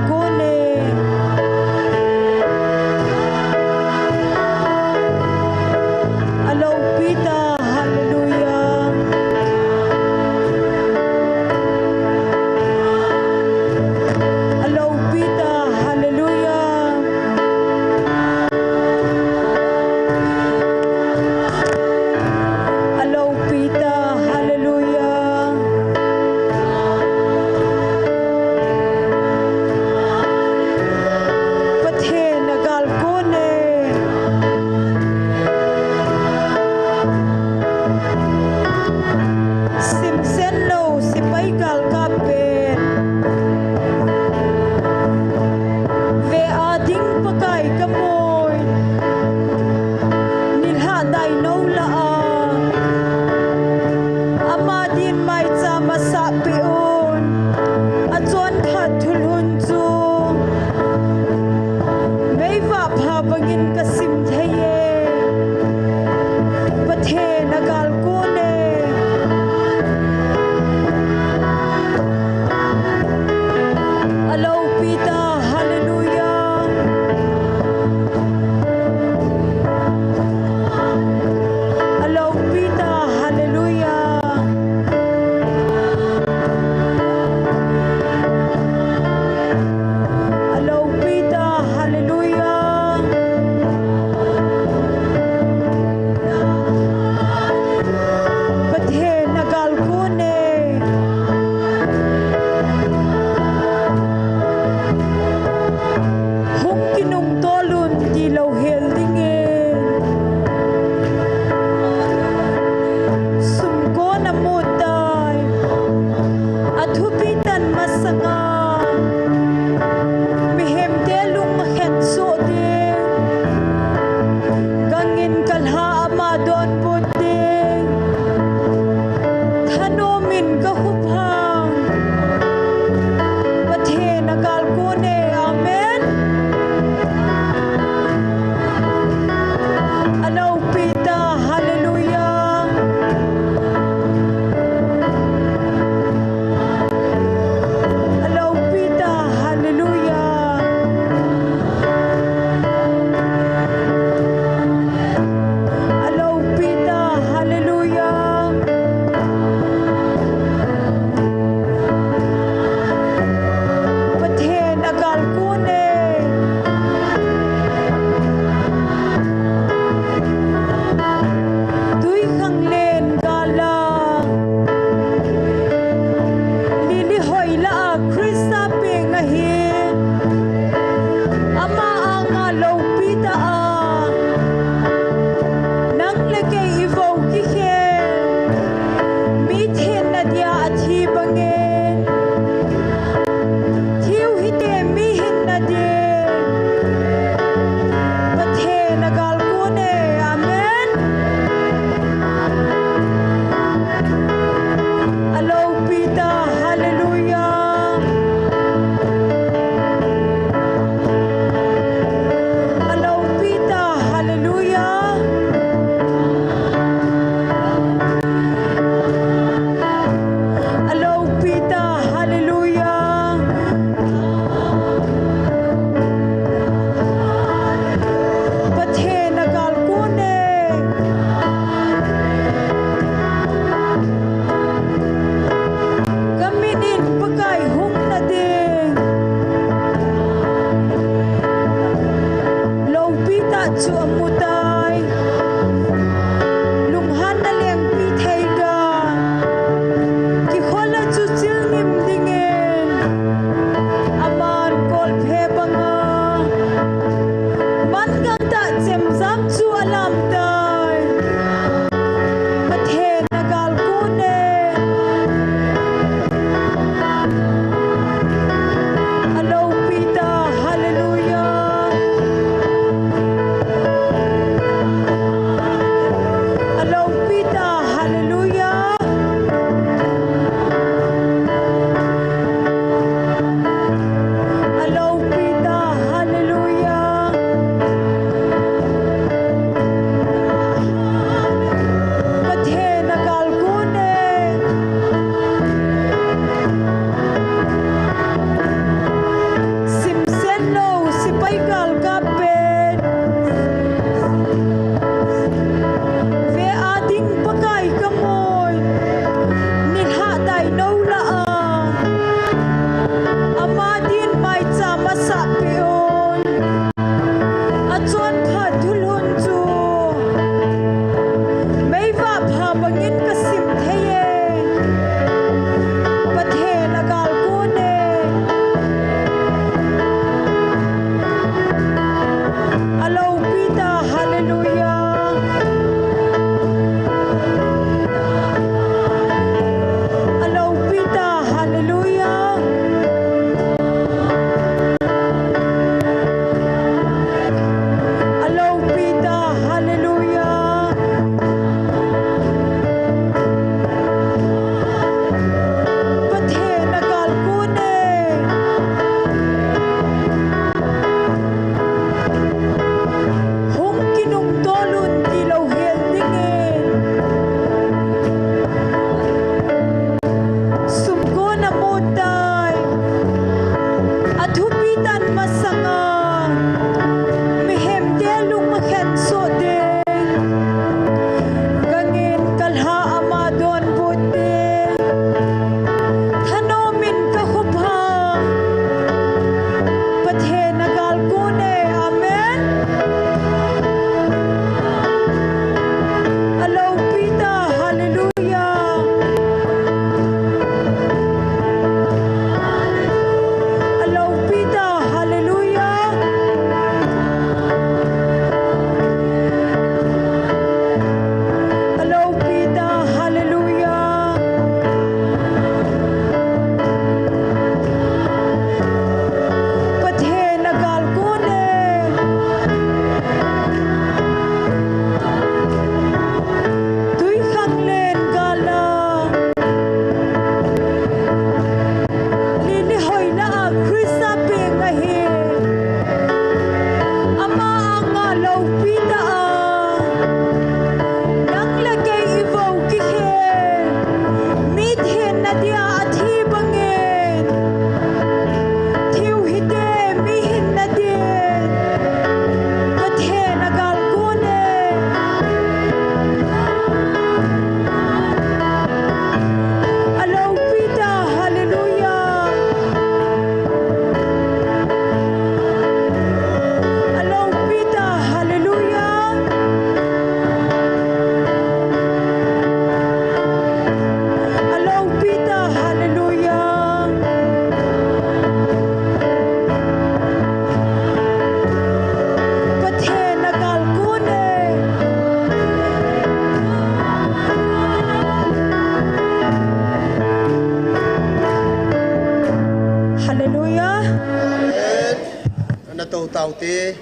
Taute.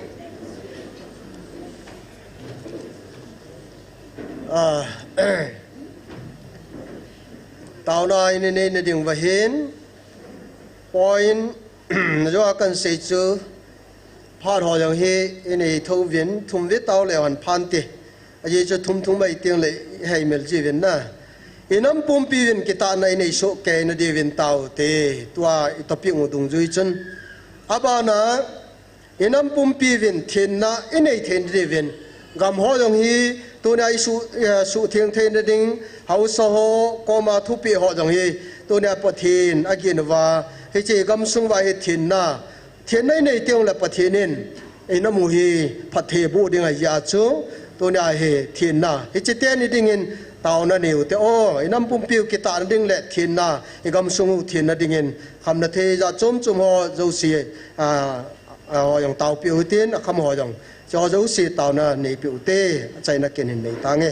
Ah, taona i nei nading uva hin, point, jo a kahin sei chu, phat ho jong hi i nei thou uvin, thum ve tao leu hen phante. Ajeh chu thum thum mai teng le i heimil jiuvin na. I nam pumpi uvin kitahna i nei soh kei nadiuvin taute. Tua i topic u dungjui chun. Abana, i nam pumpi uvin thenna i nei thei nadiuvin. Gam ho jong hi, tunia i su, eh, suhtheng theina ding, haosa ho, koma thupeh ho jong hi, tunia Pathen agin uva, hiche i gamsung uva hi thenna, thenna i nei teng le Pathen in, i nam u hi phatthei boh ding ahi jeh chun, tunia hi thenna. Hiche teni dingin taona neiute o, i nam pumpi u kitahna ding le thenna, i gamsung u thenna dingin, khamna thei jat chom chom ho jouse, ah, ah, ho jong taopeh u hitin, akham ho jong. Hiche ho jouse taona neipeh ute, achaina ken hin nei tange.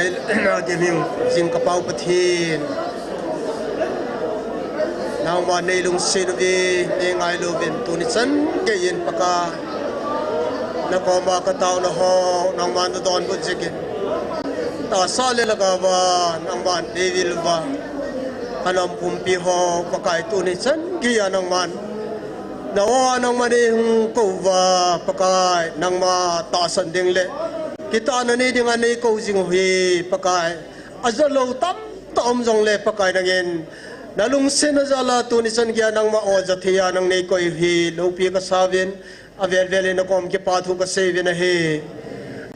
Hallelujah. Nadim hing, jing ka Pau Pathen. Nangma nei lungset uve, nei ngailu uvin tuni chan geiyin Pakai, na koma ka taona ho nangman na donbut jeh in, tahsa le lhagao va nangman nei vil uva, ka nam pumpi ho Pakai tuni chan geiya nangman na o a nangman nei hung kou uva, Pakai nangma tahsan ding le kitahna nei dinga nei kou jing u hi Pakai. Ajah lou tamtah um jongle Pakai nangin na lungsetna jal a tuni chan geiya nangma o jah thei a nang nei koi u hi loupi ka sa uvin, avel vel in na kom kipa thu ka sei uvin ahi.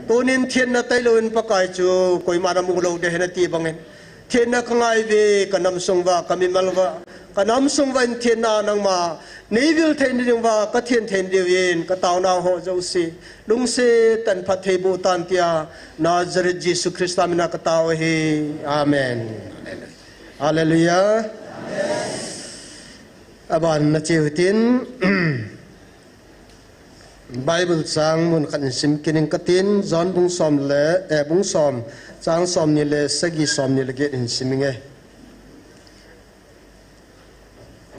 Tunin thenna tailou in Pakai chu koiman amu lou ding ahi nati bangin, thenna ka ngai uve, ka nam sung uva, ka mimal uva, ka nam sung uva in thenna nangma nei vil thei na ding uva ka then thei na diuvin ka taona ho jouse lungset tah in phatthei boh tan tia Nazareth Jesu Christa mina ka tao ahi. Amen. Hallelujah. Aban na che u hitin, Bible chang mun khat in sim kit ing katin, John bung som le, eh, bung som, chang somni le sagi, somni le get in sim inge.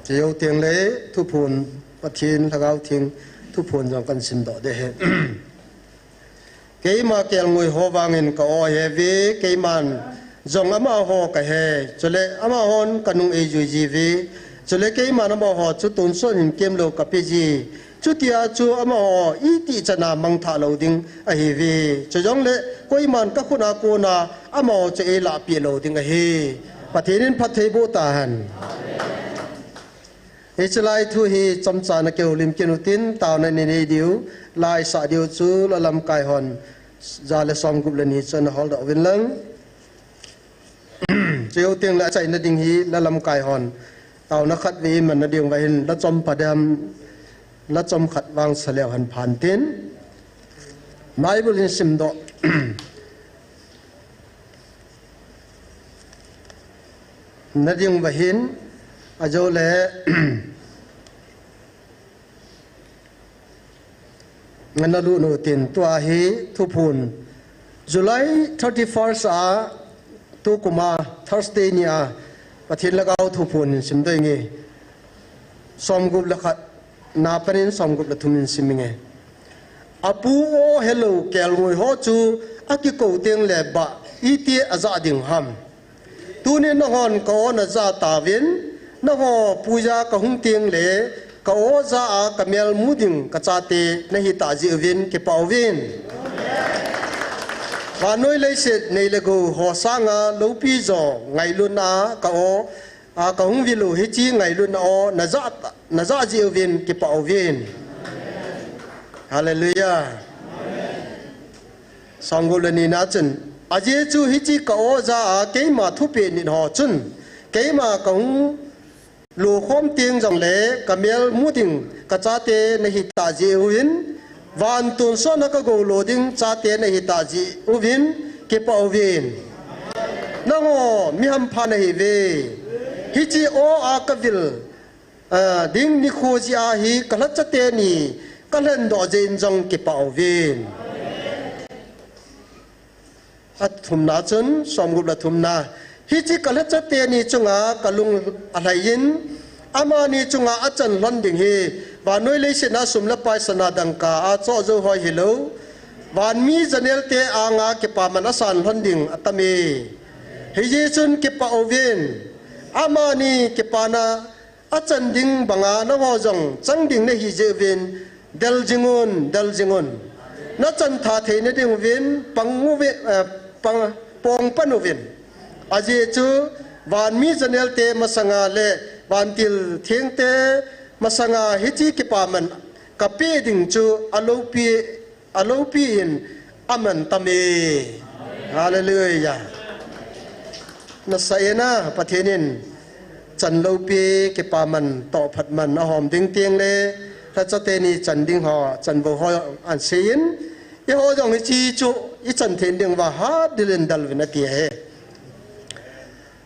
Chejou teng le thuphon, Pathen Lhagao Theng thuphon jong kan simdoh ding ahi. Keima kelngoi ho vangin ka o ahe uve, keiman jong amaho ka he, chule amahon ka nung eijui ji uve, chule keiman amaho chu tonsot in kemlou ka pe ji. Chutia chu amaho itih chana mangthah lou ding ahi uve. Chujongle koiman ka khut a kona amaho chu eilahpeh lou ding ahi. Pathen in phatthei boh tahen. Hiche lai thu hi chomcha na kihoulim kit utin, taona nei nei diu, la isah diu chu la lamkai hon ja le somgup le ni chu na holdoh uvin lang. Chejou teng le achaina ding hi la lamkai hon taona khat vei iman na diu va hin la chom pha dem, la chom khat vang sa leu hen phan tin. Bible in simdoh na ding va hin, ajou le, ngana lut nu tin tua hi thuphon July thirty-first a, tukuma Thursday ni a, Pathen Lhagao thuphon in simdoh inge. Somgup le khat na panin somgup le thum in sim inge. Apu o helou kelngoi ho chu akikou teng le bah iti ajah ding ham. Tunin nanghon ka o najah tauvin, nangho puija ka hung teng le, ka o jah a ka mel mu ding ka chate nahi tah jeh uvin kipah uvin. Vannoi leiset nei le gou ho sanga loupi jo ngailutna a ka o, a ka hung vil u hiche ngailutna o najah, najah jeh uvin kipah uvin. Hallelujah. Somgup le ni na chun, ajeh chu hiche ka o jah a keima thupeh nit ho chun, keima ka hung lo khom teng jongle ka mel mu ding ka chate nahi tah jeh uvin, van tonsot na ka gou lo ding chate nahi tah jeh uvin, kipah uvin. Nangho mi hampha nahi uve. Hiche o a ka vil, ah, ding nikho jeh a hi ka lhacha teni ka lhendoh jeh in jong kipah uvin. Athumna chun, somgup le thumna. Hiche ka lhacha teni chunga ka lung alhai in, amani chunga achan lhon ding hi, vannoi leiset a sum le pai sana dangka a choh jou hoi hilou, vanmi janel te anga kipaman asan lhon ding atam e. Hijeh chun kipah uvin, amani kipana achan ding banga nangho jong chang ding nahi jeh uvin, del jing un, del jing un. Nachan tha thei na ding uvin, pang uvin, eh, pang, pang pan uvin. Ajeh chu, vanmi janel te masanga le, vantil theng te masanga hiche kipaman ka pe ding chu aloupi, aloupi in aman tam e. Hallelujah. Nasa e na, Pathen in chan loupi, kipaman, tohphat man ahom ding teng le, lhacha teni chan ding ho, chanvo ho ahin seiyin, eiho jong hiche chu ichan thei ding uva hat dil in del uvin ati ahi.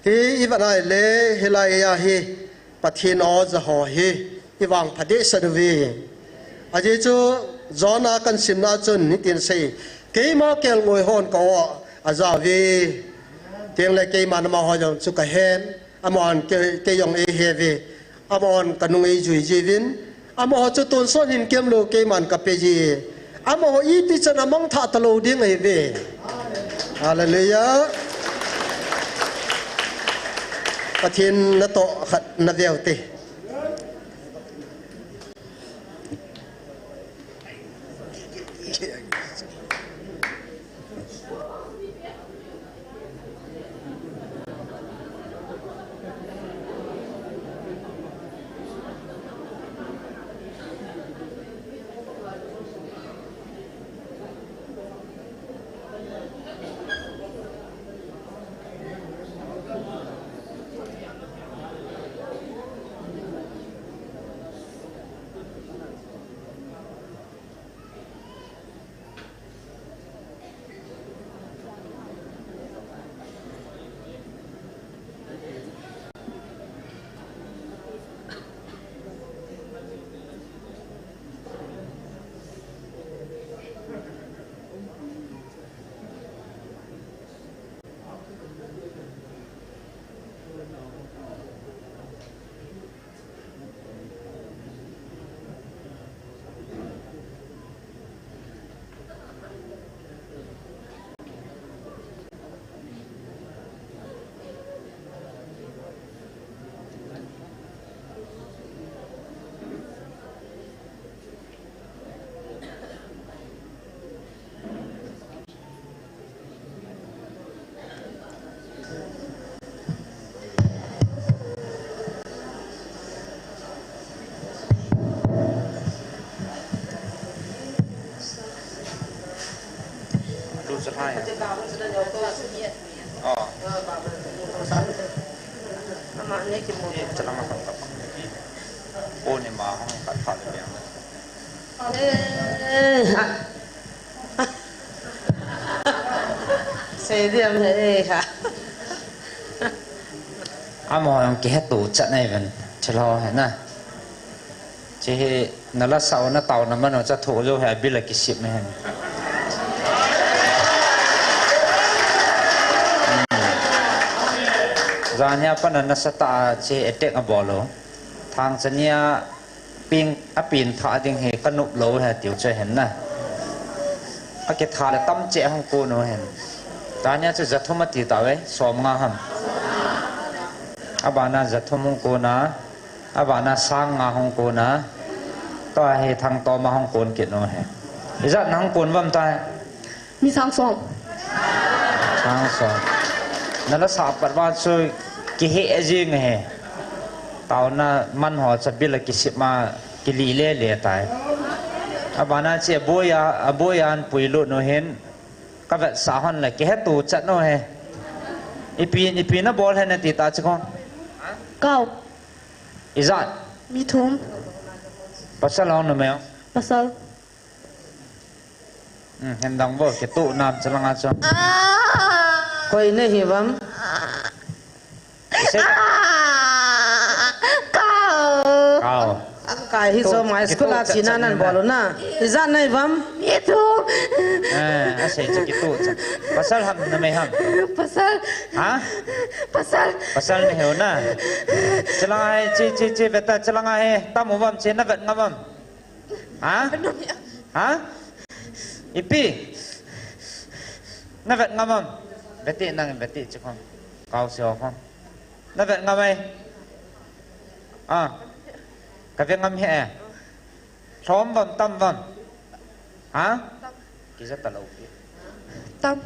Hi ivet nai le, hilai a hi, Pathen o jah ho hi, ivangphat dehset uve. Ajeh chu, John a kan simna chun, hitin asei, keima kelngoi hon ka o, Ajao ve. Tengle keiman amaho jong chu kahen. Amahon kei, kei jong eiheuve. Amahon kanung eijui jiuvin. Amaho chu tonsot hin kemlou keiman kape ji. Amaho iti chan amangthah talou ding ahiuve. Hallelujah. Pathen natoh khat naveu te. Eh, ha. Sei diam he, eh, ha. Amaho jong kihetto chat nai ven, thilha ho hi na. Hiche hi nala sao na taona mano cha tho jo hi abil a kisip me hen. Hmm. Jan hi apan a nasatah a hiche attack abol u. Thangcha nia peng, apen thah ding hi kanop lou ahi tiu chu ahin na. Akitha le tam cheh hung kon u ahin. Tania chu jathum ati tauve, somnga ham. Abana jathum hung kon a, abana sang nga hung kon a. Tua hi Thangtom a hung kon kit u ahi. Ijat na hung kon vam tai. Mi sang som. Sang som. Nala sah pat uva chu kihei jing ahi. Taona man ho cha bil a kisip ma kili le le tai. Abana hiche aboi a, aboi a an puilut u hin kavetsah hon le kihetto chat u ahi. Ipi, ipi nabol ham nati ta chu ko. Kau. Ijat. Mi thum. Pasal ho numei ho. Pasal. Hmm, hin dang vo, kitoh nam chalanga chu. Ah! Koi nahi vam? Ise? Ah! Kau. Kau. Kai hi kitoh, jo mai school a china nan bol u na. Ijat nahi vam? Itu. Eh, asei chu kitoh cha. Pasal ham numei ham? Pasal. Ha? Pasal. Pasal nahi u na. Chalanga hi, chi, chi, chi, veta chalanga hi. Tam u vam, chi navet ngam vam? Ha? Ha? Ipi? Navet ngam am? Vete nang vete chi khong. Kau se ho khong. Navet ngam ai? Ah. Kave ngam he. Lhom vam tam vam? Ha? Kija talou pi. Tam.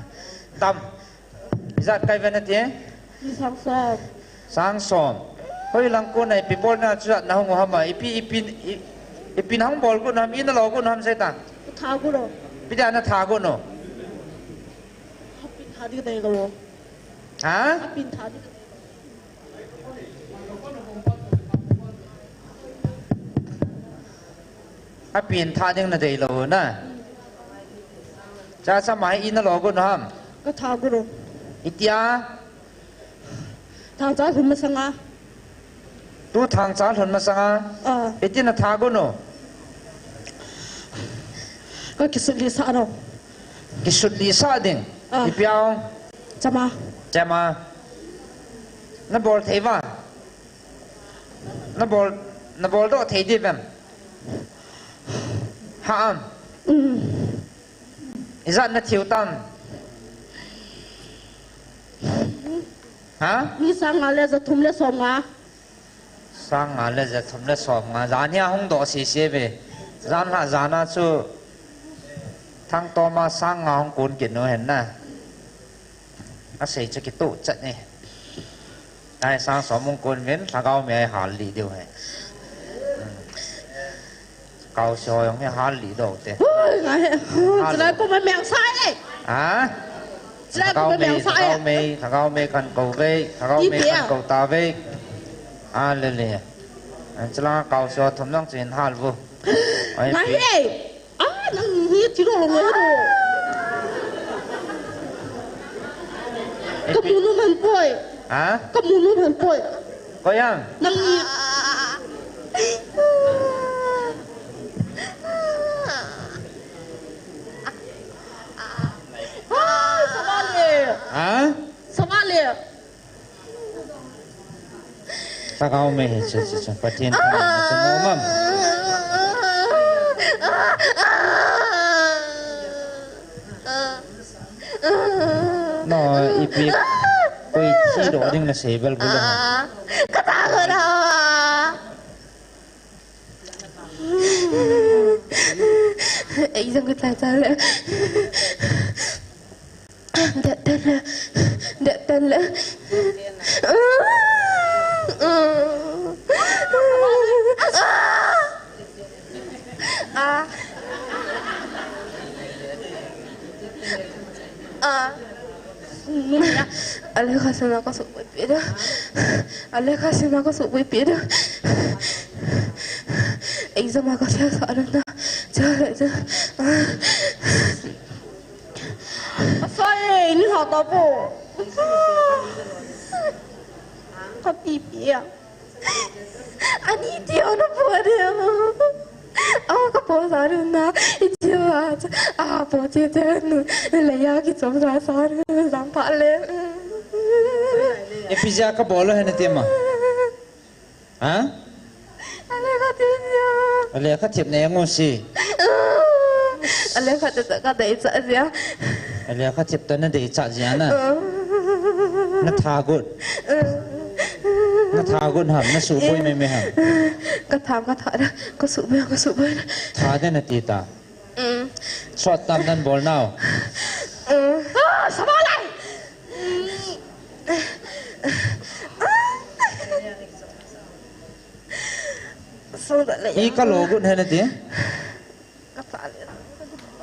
Tam. Ijat kai ve nati? Mi sang som. Sang som. Hoilang kona ipi bolna chu nahung u ham a, ipi, ipi, i, ipi nahung bol got u ham, ina lo got u ham sei ta. Tha got u. Ipi dia natha got u? Apin tha ding nei lo. Ha? Apin tha ding. Apin tha ding nadei lou na. Cha sa mai ina lo got u ham? Katha got u. Itia? Thangcha lhun masanga. Tu thangcha lhun masanga. Ah. Iti natha got u? Kakisut lisa no. Kisut lisa ding. Ah. Ipi a ong? Chama. Chama. Na bol thei va? Na bol, na bol doh thei di vem? Ha am? Mm. Ijat na thiu tam? Ha? Mi sang nga le ja thum le som nga. Sang nga le ja thum le som nga. Jan hi a hung doh sisi ve. Jan ha jan a chu Thang Toma sang nga hung kun kit nu hen na. A sei chu kitu chat ni. Ai sang som hung kun vin, lhagao mei ai hal li diu he. Hmm. Kau soi hung he hal li do te. Hui, ngai he. Hal. Chulai ko ma meng sa e. Ha? Chulai ko ma mei, meng sa e. Lhagao mei, lhagao mei kan ko ve, lhagao mei kan ko ta ve. A le le. An chulai kau soi thum nang chin hal vu. Ai, ngai pi. He. Ah, nang hi thilo lo lo. Ka mu nu man poi. Ha? Ka mu nu man poi. Ko yang? Nang hi. Ah, sabale. Ha? Sabale. Lhagao mei hi chu, chu, chu. Pathen thangvahna chu nom am? No, ipi koi thi doh ding na sei bal bul ham? Ka ta ko na. Ei jong ka ta ta le. Dep tan le. Dep tan le. Ah. Ah. Ale kha sina ka suh pui pui da. Ale kha sina ka suh pui pui da. Exam ka sa sa da na. Cha le cha. Asa e, ni ha ta po. Ka pi pi a. Ani ti ona po de. A ka po sa ru na. I ti wa. A po ti te nu. Le ya ki chom sa sa ru. Jam pa le. E pi ja ka bolo he na te ma. Ha? Ale kha thip na. Ale kha thip na yang si. Ale kha thip ta ka dei cha jia. Ale kha thip ta na dei cha jia na. Na tha gut. Na tha gut ham, na su boi me me ham. Ka tha, ka tha da, ka su boi, ka su boi. Tha de na ti ta. Mm. Short term nan bol nau. Mm. Ah, sama lai. Song da le. I ka lo gun he na ti. Ka sa le.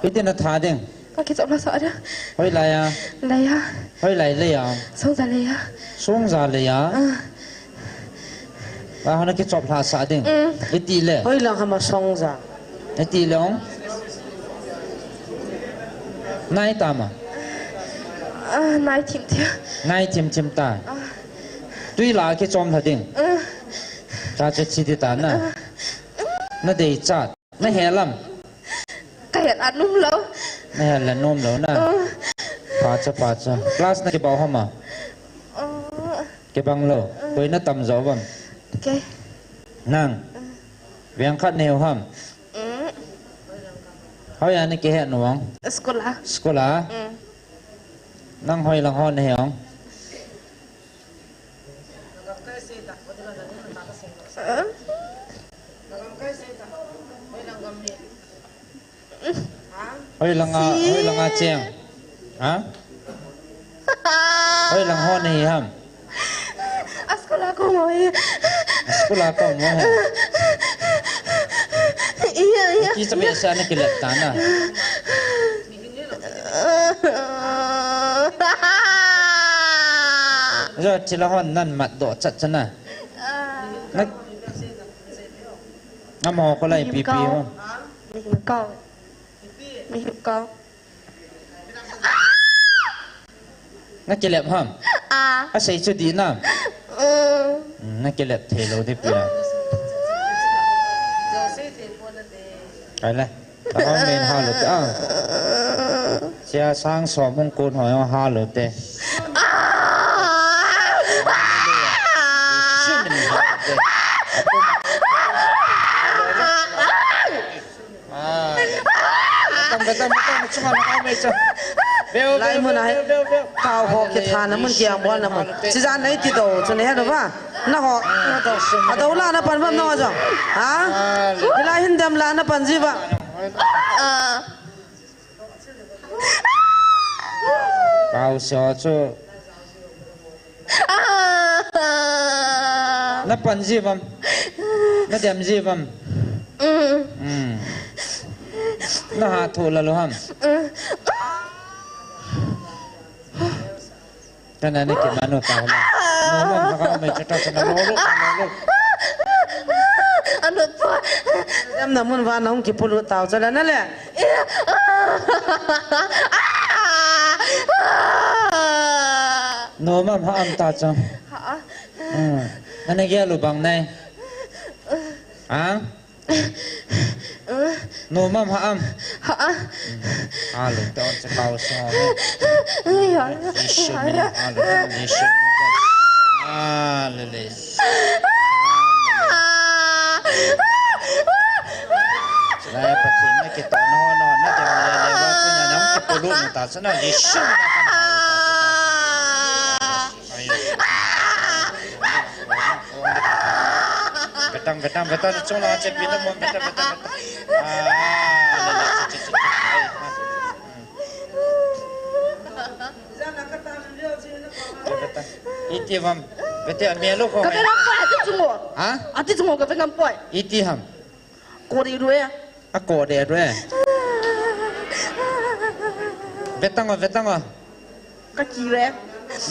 Iti na tha ding. Ka ki chop la sa da. Hoi lai a. Lai a. Hoi lai lai a. Song da lai a. Song da lai a. Ah. Ahona kichop lha sa ding. Mm. Iti le. Hoi lang hama song ja. Iti le ong. Nai tama. Ah, nai thim thim. Nai thim thim ta. Ah. Tui la kichom lha ding. Ah. Ta che chi di ta na. Ah. Na dei chat. Na he lam. Ka he la nom lo. Na he la nom lo na. Ah. Pha cha, pha cha. Class na kibau hama. Ah. Kibang lo. Koi na tam jo bam. Okay. Nang. Veng khat neu ham. Mm. Hoi a na kihe nuang. School a. School a. Mm. Nang hoi lang hon he ong. Mm. Hoi langa, hoi langa cheng. Ha? Hoi lang hon hi ham. A school a ko mo hi. A school a ko mo hi. Iya, iya. Ki sa be sa na kilet ta na. Jo chila hon nan mat do chat chana. Na, na mo ko lai pi pi ho. Mihin kau. Mihin kau. Na kilep ham? Ah. A sei chu di nam? Mm. Mm, na kilep thei lo di pia. Ai le. Ta hong men ha lo ta. Tia sang som hung kun ho jong hal u te. Lai mun a hi. Tao ho kithana mun kiang bol na mun. Chijan nei ti do, chu nei he do ba. Na ho. Ado la na pan bam na ho jong. Ha? Hilai hin dem la na pan ji ba. Pau so chu. Na pan ji vam. Na dem ji vam. Mm. Na ha thu la lo ham. Kana ne ke manu ta la. No, no, na ka me chata chana lo lo, lo lo. Anu po. Dem na mun va na hung ki pulu tau chala na le. No mam ha am ta chang. Ha. Hmm. Nana gel u bang nai. Ha? No mam ha am. Ha. Hmm. Ha lo ta on se kau so. Ai ya. Ishe me ha lo ta ishe. Ha le le. Lai Pathen na kitoh na ho na, na dem le le va tu na nang kipulu na ta sana Jesu na kan. Betang, betang, betang, chung la che pi na mo, betang, betang, betang. Ah, la, la, che, che, che, che. Ai, ha. Iti vam. Bete a melo ko. Ka pe lam poi, ati chungo. Ha? Ati chungo, ka pe lam poi. Iti ham. Ko di rue. A ko de rue. Vetang o, vetang o. Ka ki re.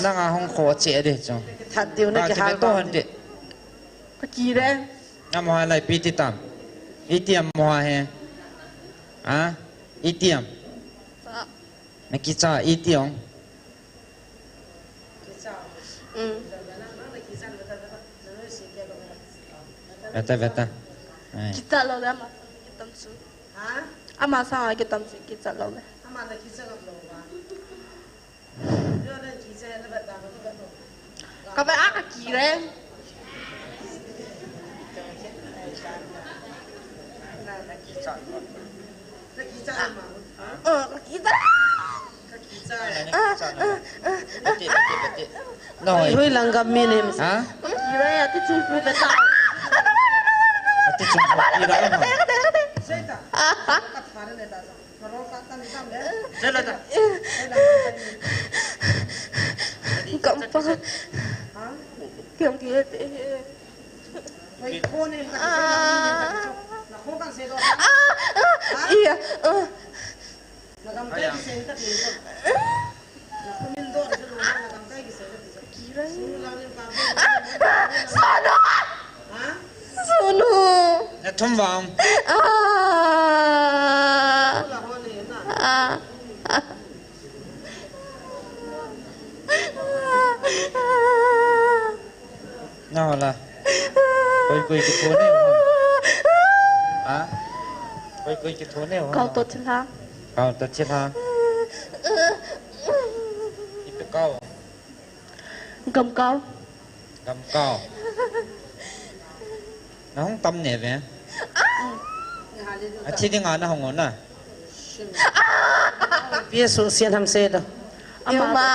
Nang a hong ko che de chu. That diu na ki hal to han de. Ka ki re. Namo ha lai pi ti tam. Iti am mo ha he. Ha? Iti am. Sa. Na kicha iti ong. Mm. Veta, veta. Ai. Kicha lou le ama sang kitam chu. Ha? Ama sang kitam chu kicha lou le. Ama na kicha lou ba. Ka ba a ka ki re. Eh, ka ki re. Hui, hui lang gam mi ni. Ha? Ka ki re, ati chung pu be ta. Ati chung pu pi ra ma. Gampa. Kiang kiang te. Ah, ah, iya, ah. Ah, ah, Sonu! Sonu! Na thum vang. Ah. Ah. Na hola. Koi koi ki thone ho. Ha? Koi koi ki thone ho. Kau to thila. Kau to thila. Ipi kau. Gam kau. Gam kau. Na hung tam ne ve. A thi ding a na hung na. Pi su sian ham se do. Ama.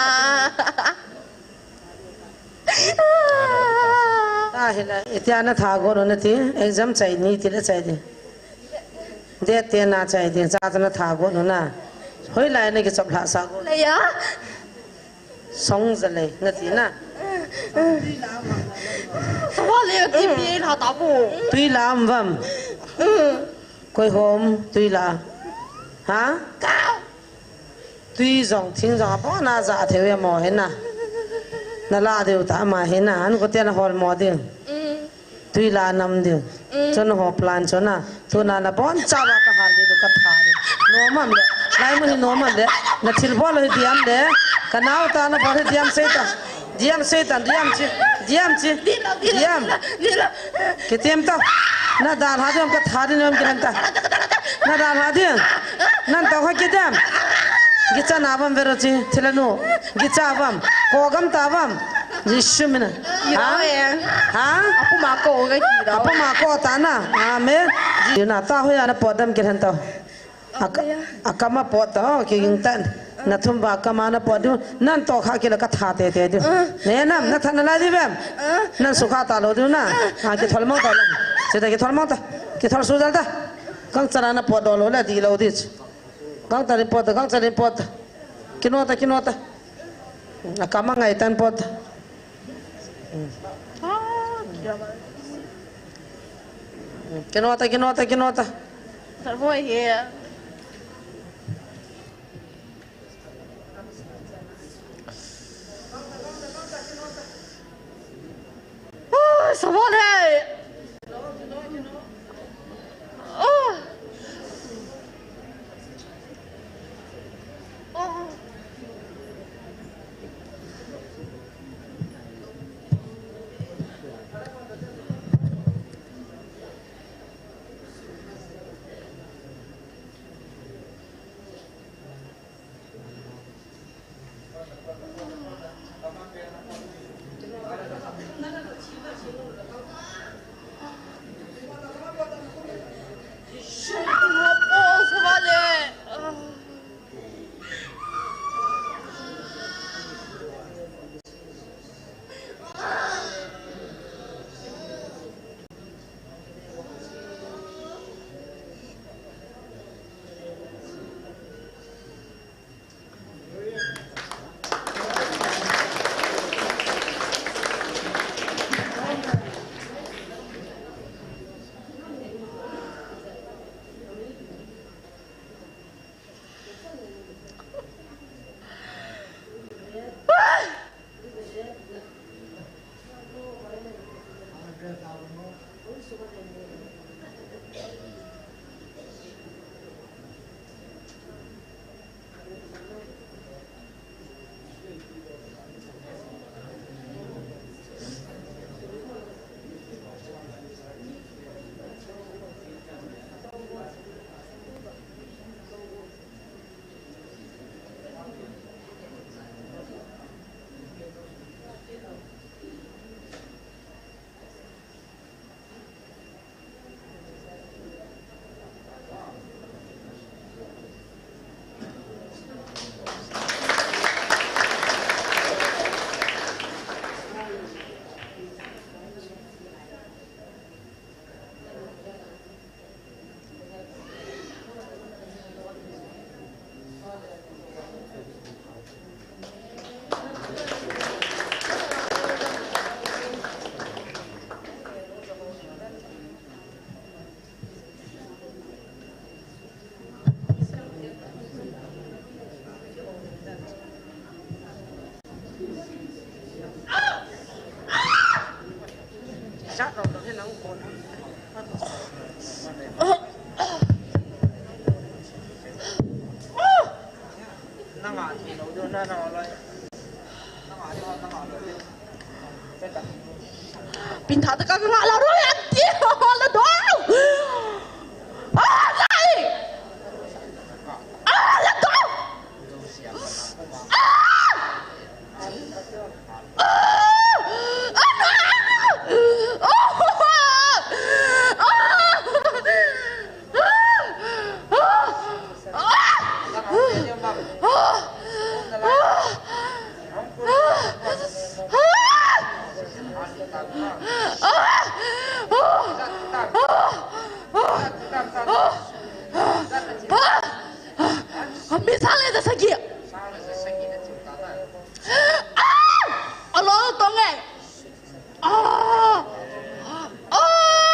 Ta hila, itia na tha go no na ti, exam chai ni ti le chai di. De te na chai di, cha ta na tha go no na. Hoi lai na ki chop la sa go. Le ya. Song za le, na ti na. Sa le ti pi na ta bu. Tui la am vam. Koi hom, tui la. Ha? Kau. Tui jong, thing jong, abon a ja thei ve mo he na. Na la diu ta ma he na, an ko te na hol mo diu. Mm. Tui la nam diu. Mm. Chun ho plan chun na, tu na na bon cha wa ka hal diu ka tha diu. No mam le, lai mun hi no mam le, na thil bol hi diam le, ka nau ta na bol hi diam sei ta. Diam sei ta, diam chi, diam chi, diam. Kitem ta. Na dal ha diam ka tha diu nam kitem ta. Na dal ha diam. Nan ta ha kitem. Gicha na vam vero chi, thilanu. Gicha vam. Ko gam ta vam. Jisu mina. Ha? Ha? Apu ma ko ga ki da. Apu ma ko ta na. Amen. Ji na ta hoya na podam ki han ta. Aka, akama pot ta, oh, ki ging tan. Na thum ba akama na pot du. Nan to kha ki la ka tha te te du. Ne nam, na tha na la di vem. Nan su kha ta lo du na. Ha, ki thol mong ta lo. Se ta ki thol mong ta. Ki thol su dal ta. Kang chara na pot do lo la di lo di. Kang ta rin pot ta, kang ta rin pot ta. Kino ta, kino ta. Akama ngai tan pot ta. Kino ta, kino ta, kino ta. Sarboi he. Oh, sarboi he. Oh. Oh. Pintha ta ka nga la ro ya ti la do. Ah, lai. Ah, la do. Ah! Mi sang le ja sagi. Ah! Alo tong e. Ah! Ah!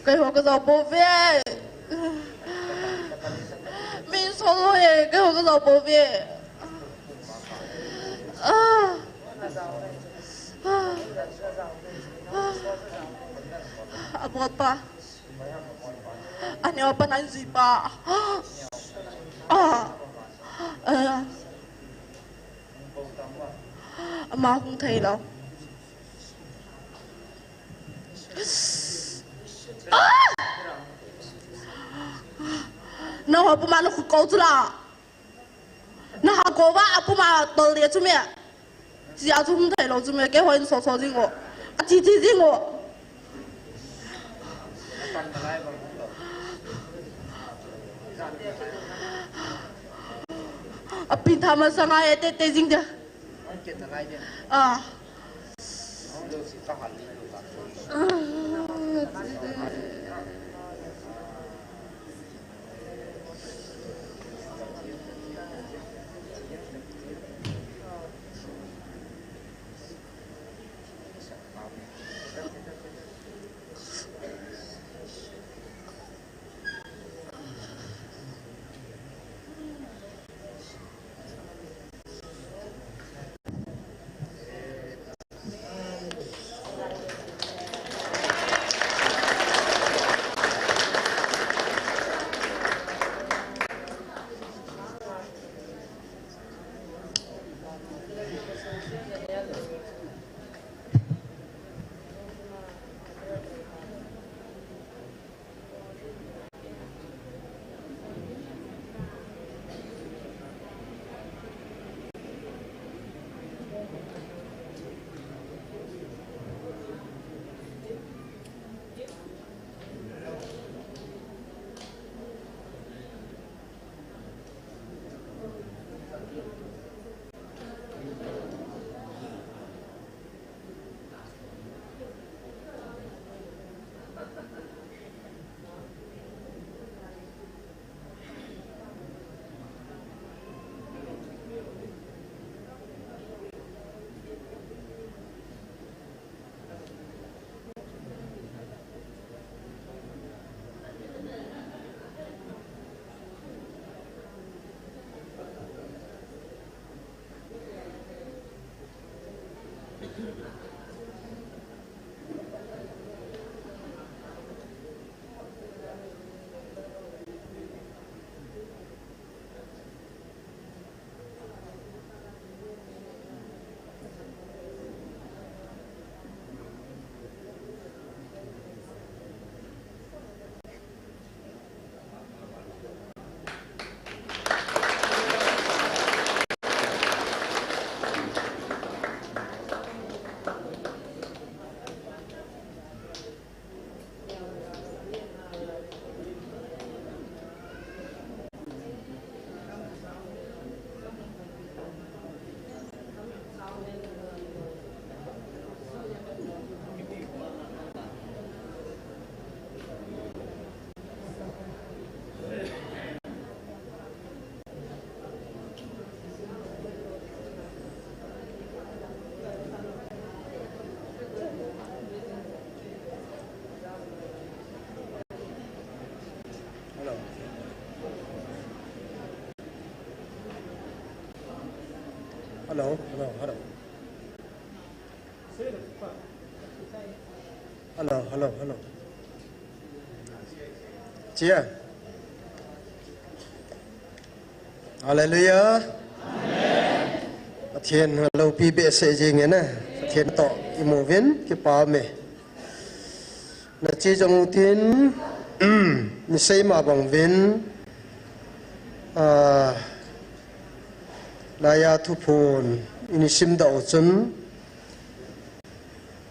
Keiho kajao pouve. Mi solo e, keiho kajao pouve. Ah. Ah. Ah. Abol pa. Aneo pa nan jui pa. Ah. Ah. Ama hung thei lou. Ah! Nangho puma nakhut kou chu la. Naha kou va apuma tol dia chu me. Chia chu hung thei lou chu me, keiho in so so jing o. Achi chi jing o. Apin tha masanga e te te jing dia. Ah. Hello. Hello, hello, hello. Hello, hello, hello. Chia. Hallelujah. Pathen loupi behseh jing e na. Pathen toh imu uvin kipa ume. Nache jong utin, nisei ma bang uvin, ah, laiya thuphon ini simdoh u chun,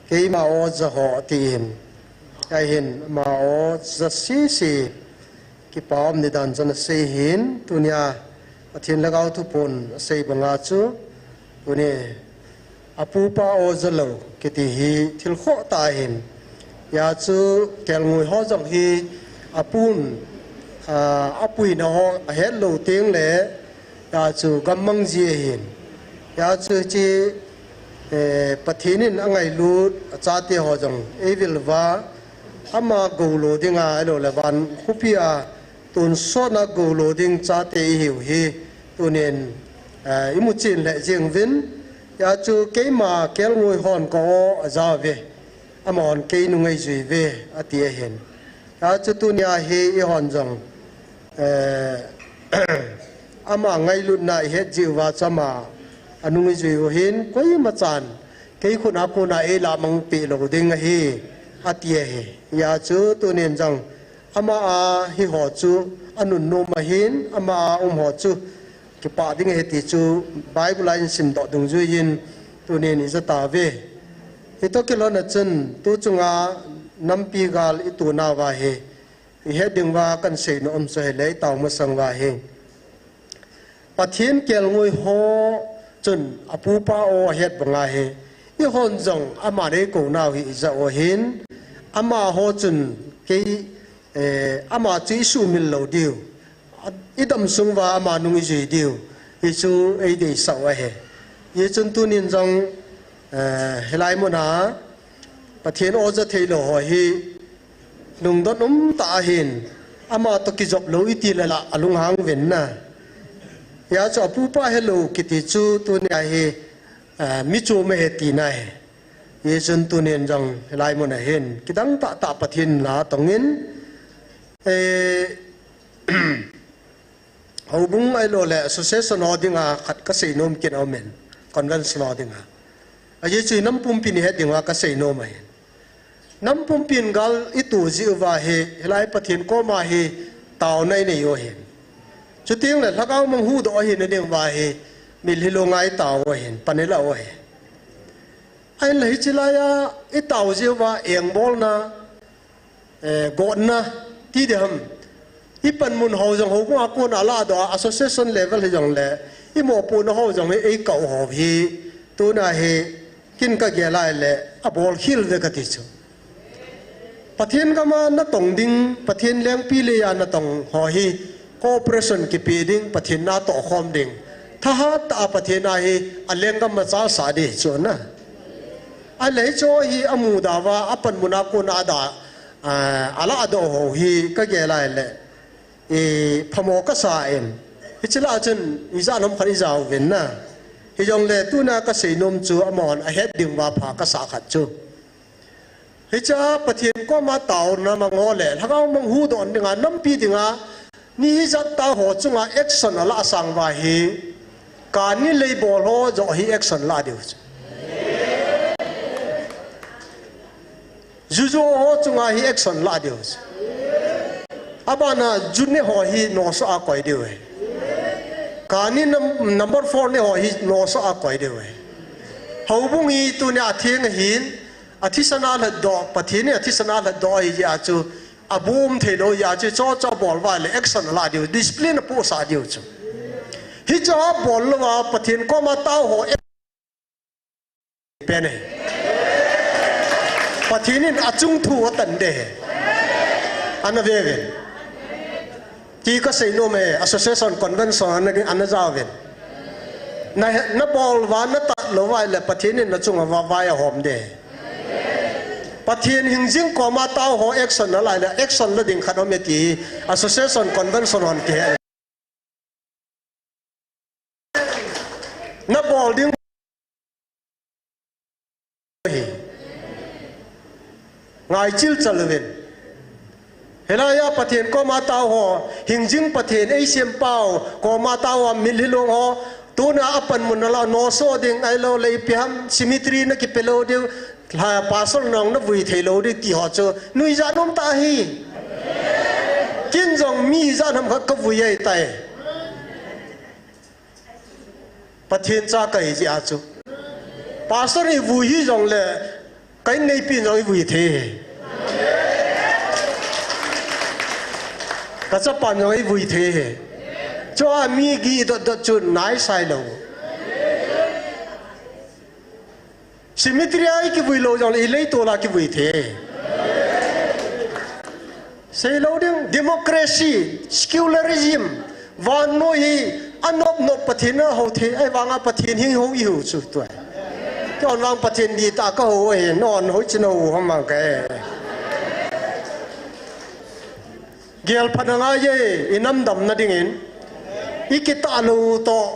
keima o jaho atin, ahin ama o ja sese, kipa um ni dan chun asei hin, tunia Pathen Lhagao thuphon asei banga chu, tuni apupa o jalou kiti hi thil khoh tah ahin. Hia chu kelngoi ho jong hi apun, ah, apuina ho ahet lou teng le, hia chu gammang ji ahin. Hia chu hiche, eh, Pathen in angailut achate ho jong eivil uva, ama goulo dinga, ahilou le van khopi a tonsot na goulo ding chate ihiu hi, tunin, eh, imu chin le jing uvin, hijeh chun keima kelngoi hon ka aw ajao ve, amahon kei nung eijui uve, ati ahin. Hijeh chun tunia hi eihon jong, eh, ama ngailutna ihet jiu va chu ama anung eijui u ahin, koima chan kei khut a kona eilamang peh lou ding ahi, ati ahi. Hijeh chun tunin jong ama a hi ho chu anunnom ahin, ama a um ho chu kipah ding ahi ti chu Bible a ihin simdoh dungjui hin tunin ija tauve. Hitoh kilhon a chun tu chunga nampi gal ito nauva hi ihet ding uva kahin seinom chu ahile, itao masang uva hi Pathen kelngoi ho chun apupa aw ahet banga hi, eihon jong aman eikou nau hi ija u ahin, amaho chun kei, eh, ama chu isuhmil lou diu, idam sung uva ama nung ijui diu, hichu eideisah u ahi. Hichun tunin jong, eh, hilai muna Pathen aw ja theilou ho hi lungdon umtah ahin, ama toh kijop lou iti le la alunghang uvin na. Hijeh chun apupa helou kiti chu tunia hi, ah, mi chom ahi tina ahi. Hichun tunin jong hilai muna hin kidang tahtah Pathen la tongin, eh, houbung ahilou le association ho dinga khat kaseinom kit aumin, convention ho dinga. Ajeh chu nam pumpin ihet ding uva kaseinom ahin. Nam pumpin gal ito jiu va hi, hilai Pathen koma hi taona inei u ahin. Chuteng le lhagao mang huhdoh ahina ding uva hi, mitlhi longa itao u ahin, pan ilah u ahi. Ahinla hiche laiya itao jiu va engbolna, eh, gotna ti ding ham, ipanmun ho jong houbung a kona alahdoh a, association level hijongle, imopohna ho jong hi eikah u ho hi, tuna hi kin kagel a ahile abolkhel uve kati chu. Pathen gama natong ding, Pathen lengpi leiya natong ho hi cooperation kipe ding, Pathen natoh khom ding, thahat tah a Pathen a hi alenggam machalsah ding chu na. Ahile hiche hi amuda uva, apanmun a kona ada, ah, alahdoh ho hi kagel a ahile, eh, phamo kasa in. Hiche lah a chun ijat ham khat ija uvin na. Hijongle tuna kaseinom chu amahon ahet ding uva pha kasah khat chu, hiche a Pathen koma taona mang ho le lhagao mang huhdoh dinga, nampi dinga, mi ijat tah ho chunga action alah sang uva hi, kani leibol ho joh hi action lah diu chu. Juju ho chunga hi action lah diu chu. Abana ju ne ho hi nosah a koi diu ahi. Kani num-, number four ne ho hi nosah a koi diu ahi. Houbung hi tunia atheng ahin, athisan a lhatdoh, Pathen in athisan a lhatdoh ahijeh a chu, abu um theilou jeh a chu, chuche chu abol uva le action alah diu, discipline apohsah diu chu. Hiche abol louva Pathen koma tao ho pen ahi. Pathen in achung thu atan ding ahi. Ana ve uvin. Ti kaseinom e, association convention ana, ana ja uvin. Na, nabol uva, natat lou uva ahile Pathen in nachunga vai ahom ding ahi. Pathen hingjing koma tao ho action alah le, action la ding khat um e ti association convention hon kihe. Nabol ding ahi. Ngaichil chal uvin. Hilaiya Pathen koma tao ho, hingjing Pathen eisempau koma tao ho, mitlhi long ho, tuna apanmun alah, noso ding ahilou le ipi ham, cemetery nakipe lou diu, lha pastor nong navui theilou diu ti ho chu, nuijat um tah ahi. Kin jong mi ijat ham khat kavui ahitai. Pathen cha kahi jeh a chu. Pastor ivui hijongle, ka inneipi in jong ivui thei ahi. Kachapan jong ivui thei ahi. Chua mi gih dotdot chu naisai lou. Cemetery a ikivui lou jongle ileitol a kivui thei. Seilou ding, democracy, secularism, vannoi hi anop nop Pathen a hou thei, ahivanga Pathen hing hou ihiu chu tua. Kihon vang Pathen dihtah kahou ahi, nahon hoiche nahou ham vang kahe. Gel phat angai e, i nam damna dingin. I kitah lou toh,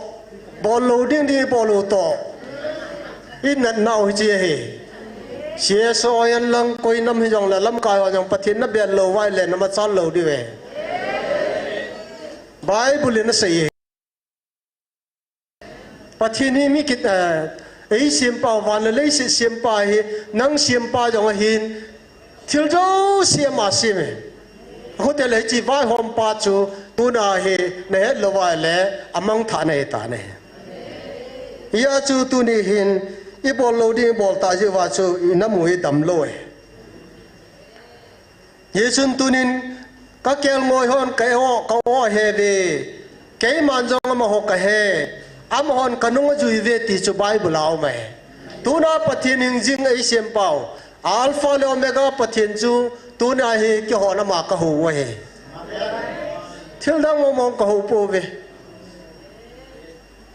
bol lou ding ding i bol lou toh, i natnau hiche ahi. C S O hihen lang, koi nam hijongle, lamkai ho jong Pathen na bel lou uva ahile na machal lou diu ahi. Bible in asei ahi. Pathen hi mi kit, eh, ei sempa, van le leiset sempa ahi, nang sempa jong ahin, thil jouse ama sem e. Ahile hiche vaihompa chu tuna hi na het lou uva ahile, amangthah na hi tan ahi. Hijeh chun tuni hin, i bol lou ding i bol tah jeh uva chu i nam u hi dam lou e. Hichun tunin ka kelngoi hon ka o, ka o ahe uve. Keiman jong amaho ka he. Amahon ka nung ajui uve ti chu Bible a um ahi. Tuna Pathen hingjing ei sempau, Alpha le Omega Pathen chu tuna hi keihon ama ka hou u ahi. Thil dang mong mong ka hou pouve.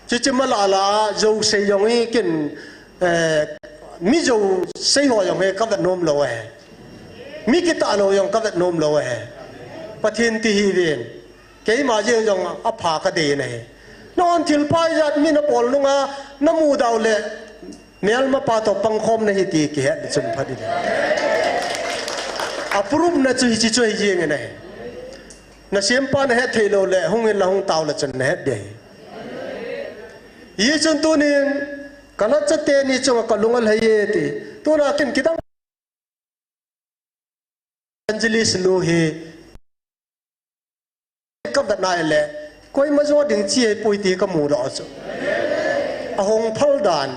Chuche mala la, jou sei jong hi ken, eh, mi jou sei ho jong hi ka vet nom lou e. Mi kitah lou jong ka vet nom lou e. Pathen ti hi ven. Keima jeng jong apha ka dei na hi. Nahon thilpha ijat mi na bol nunga na mu dau le, melmapa toh pangkhom na hi ti kihet le chun pha ding. Apurupna chu hiche chu hi jeng e na hi. Na sempa na het thei lou le, hung in la hung tao le chun na het ding. Hichun tunin, ka lhacha teni chunga ka lung alhai e ti. Tuna ken kidang evangelist nu hi ka vet na le, koima jo ding chi ahipoi ti ka mu doh chu. Ahung phal dan.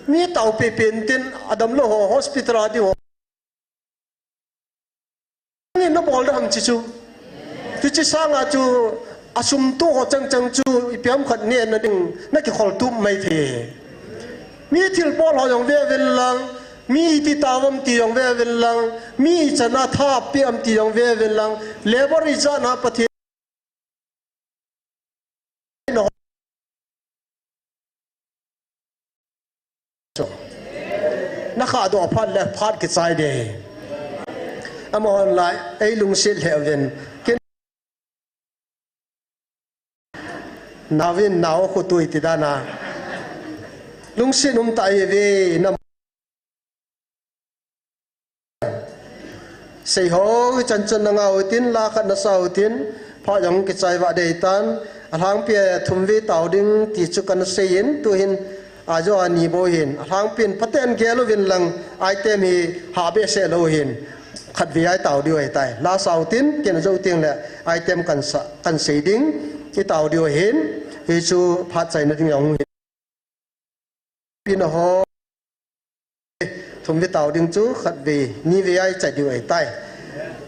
Mi tao pepen tin adam lou ho hospital a ding ho. Nangin na bol da ham chi chu. Chuche sanga chu asum tu ho chang chang chu ipi ham khat ne na ding na kikhol tup mai thei. Mi thil bol ho jong ve uvin lang, mi iti tao am ti jong ve uvin lang, mi ichan a tha pi am ti jong ve uvin lang, labour ijat na Pathen na khah doh phat le phat kichai ding. Amahon la ei lungset lheh uvin. Ken nauvin nau khu tui ti dan a. Lungset um tah ahi ve na. Sei ho, hichan chun na ngah u tin, la khat na sa u tin, phat jong kichai vah ding ahi tan, alhangpi a thum vei tao ding ti chu kana sei in, tuhin, ajo a ni bou hin, alhangpi in phaten gel uvin lang, item hi hah behseh lou hin, khat vei a i tao diu ahi tai. La sa u tin, ken jou teng le, item kan sa, kan sei ding, i tao diu ahin, hichu phat chaina ding jong hin. Pina ho. Thum vei tao ding chu khat vei, ni vei a i chai diu ahi tai.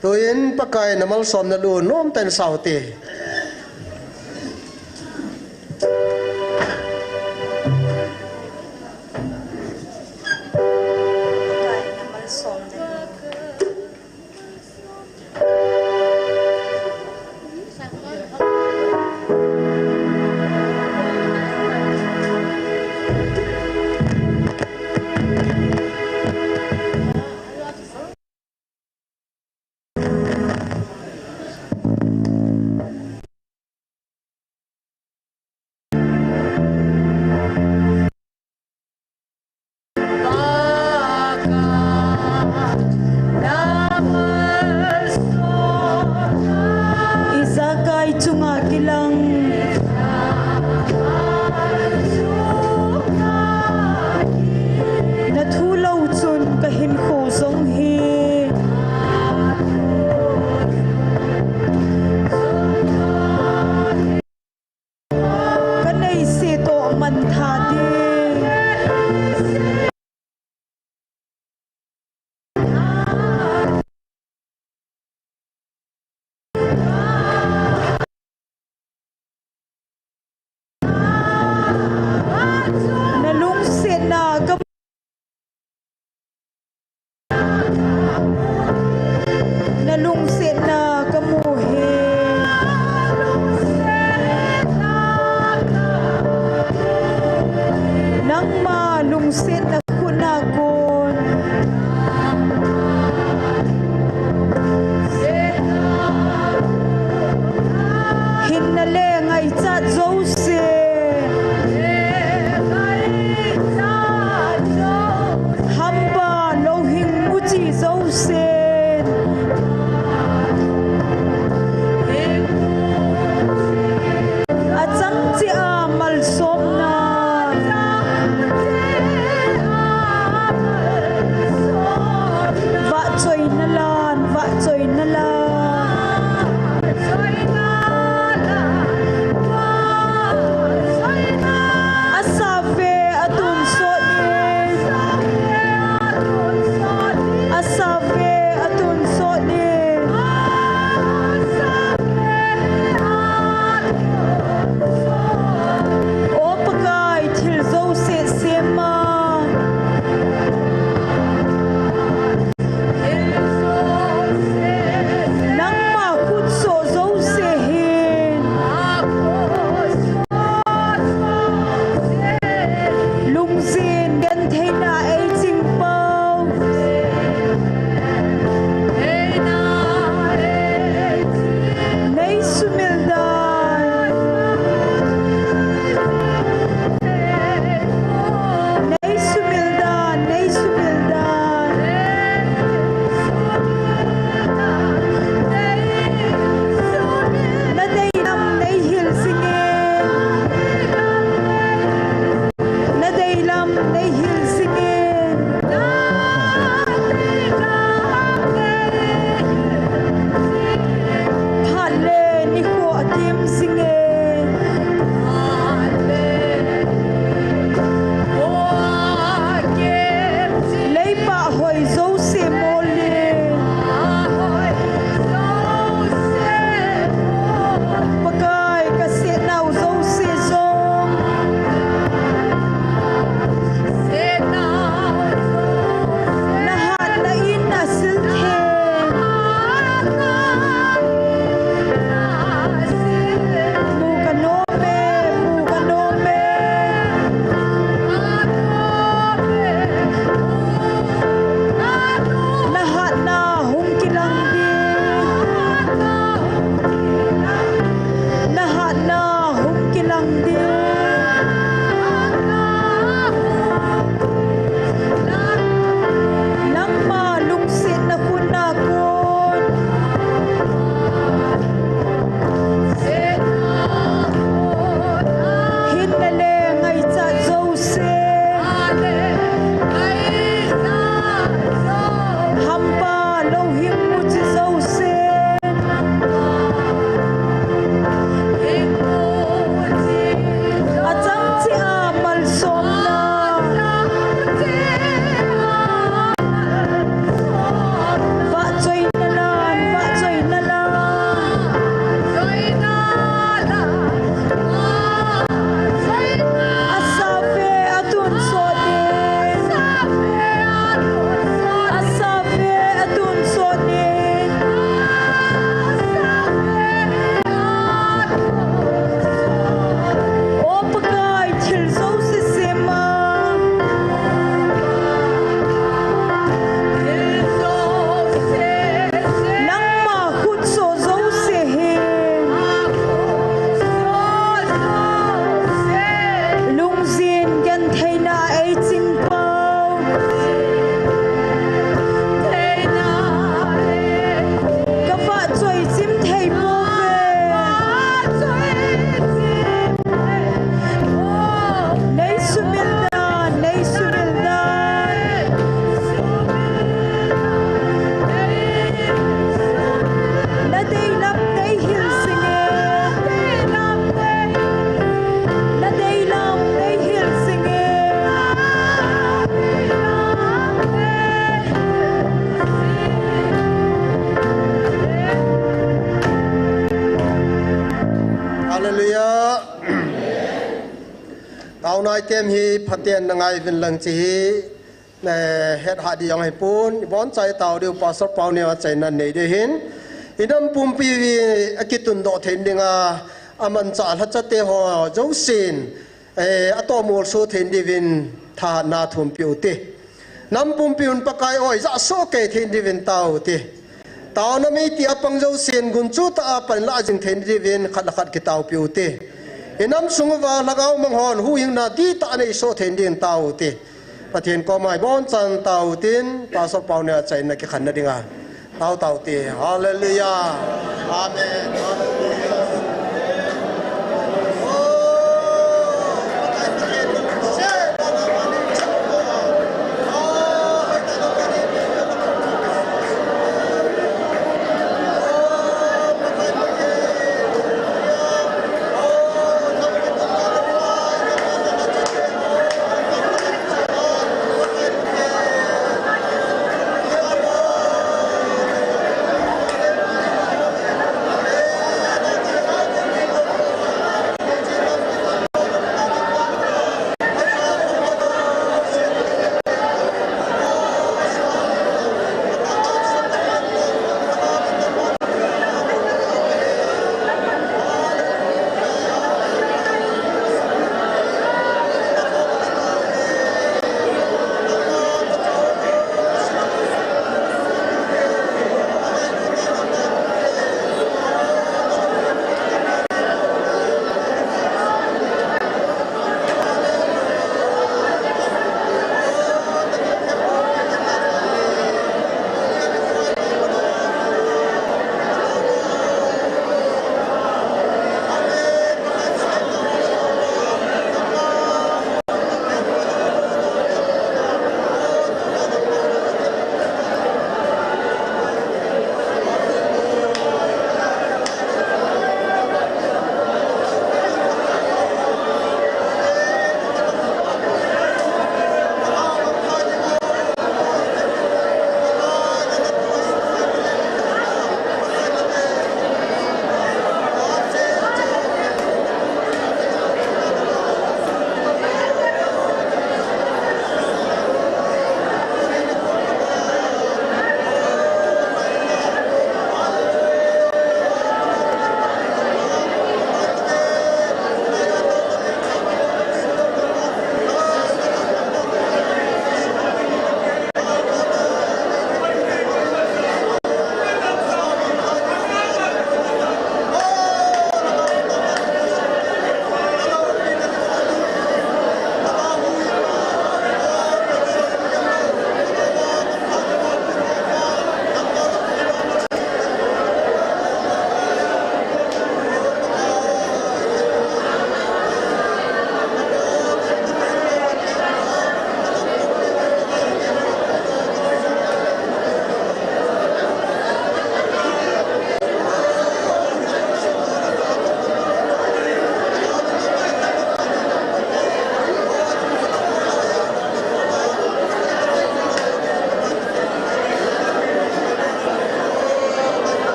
Tuin Pakai na malsom na lou nom tah in sa u te. Ijakai chunga kilang. Na thu lou chun ka hinkho jong hi. Ka neise toh mantha ding. Na lungsetna ka Tem hi phaten na ngai vin lang chi hi, eh, het ha di jong hi pun, i bon chai tau diu Pastor Pau Neo a chaina nei de hin. I nam pumpi vi a kitun do thein ding a, a man cha hla cha te ho, jo sin, eh, a to mol so thein di vin tha na thum piu ti. Nam pumpi un Pakai oi, ja so kei thein di vin tau ti. Tau na mei ti a pang jo sin gun chu ta a pan la jing thein di vin khat la khat ki tau piu ti. I nam sung va la gau mang hon hu hing na di ta nei so thein din tau ti. Pathen ko mai bon chan tau tin, Pastor Pau Neo a chaina ki khan na ding a. Tau tau ti. Hallelujah. Amen. Hallelujah.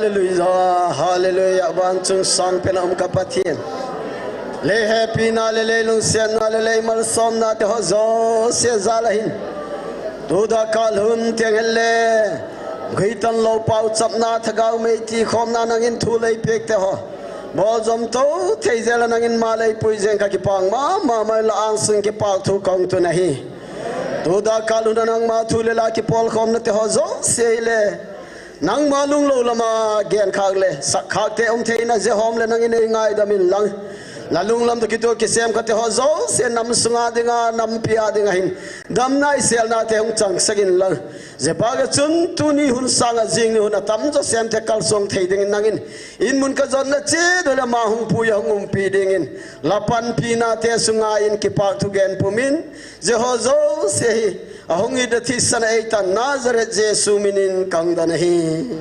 Hallelujah, hallelujah, van chung sang pen a um ka Pathen. Lei hepina le lei lungsetna le lei malsomna te ho jouse jal a hin. Tuda kal hun teng hen le. Guitan lo pau chapna thagau mei ti khomna nangin thu lei pek te ho. Bol jom to thei jel a nangin ma lei pui jeng ka kipah mama mai la ang sung kipak thu kong tun ahi. Tuda kal hun a nangma thu le la kipol khomna te ho jouse le. Nangma lunglo lama gen khak le, sak khak te um theina je hom le nangin ei ngaidam in lang. La lunglam to kito kisem ka te ho jouse nam sunga dinga, nampi a dinga hin. Damna iselna te hung chang sakin lang. Je pa ka chun tuni hun sanga jing ni hun a tam jo sem te kalsong thei dingin nangin. In mun ka jotna che do le ma hung puya hung umpi dingin. La panpina te sunga in kipak thu gen pumin. Je ho jouse hi. Ahung i da thisan a ei tan Nazareth Jesu minin kang dan ahi.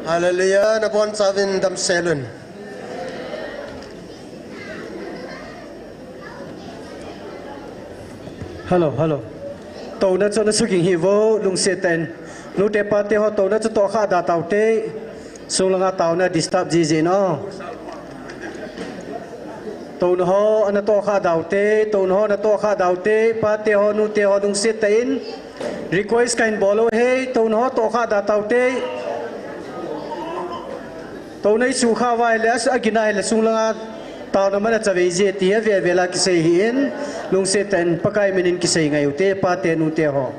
Hallelujah, na bon chavin dam selun. Hello, hello. Tona chu na suking hi vo, lungset ten. Nute pate ho tona chu to kha da tau te. Sunglanga tauna disturb jiji no. Tona ho ana to kha daute, tona ho ana to kha daute, pate ho, nute ho lungset tah in. Request kahin bol u ahi, tona ho to kha da taute. Tona i su kha vai le, a gina le sunglanga tauna mana chavei je ti a ve ve la kisei hi in, lungset tah in Pakai minin kisei ngai ute, pate nute ho.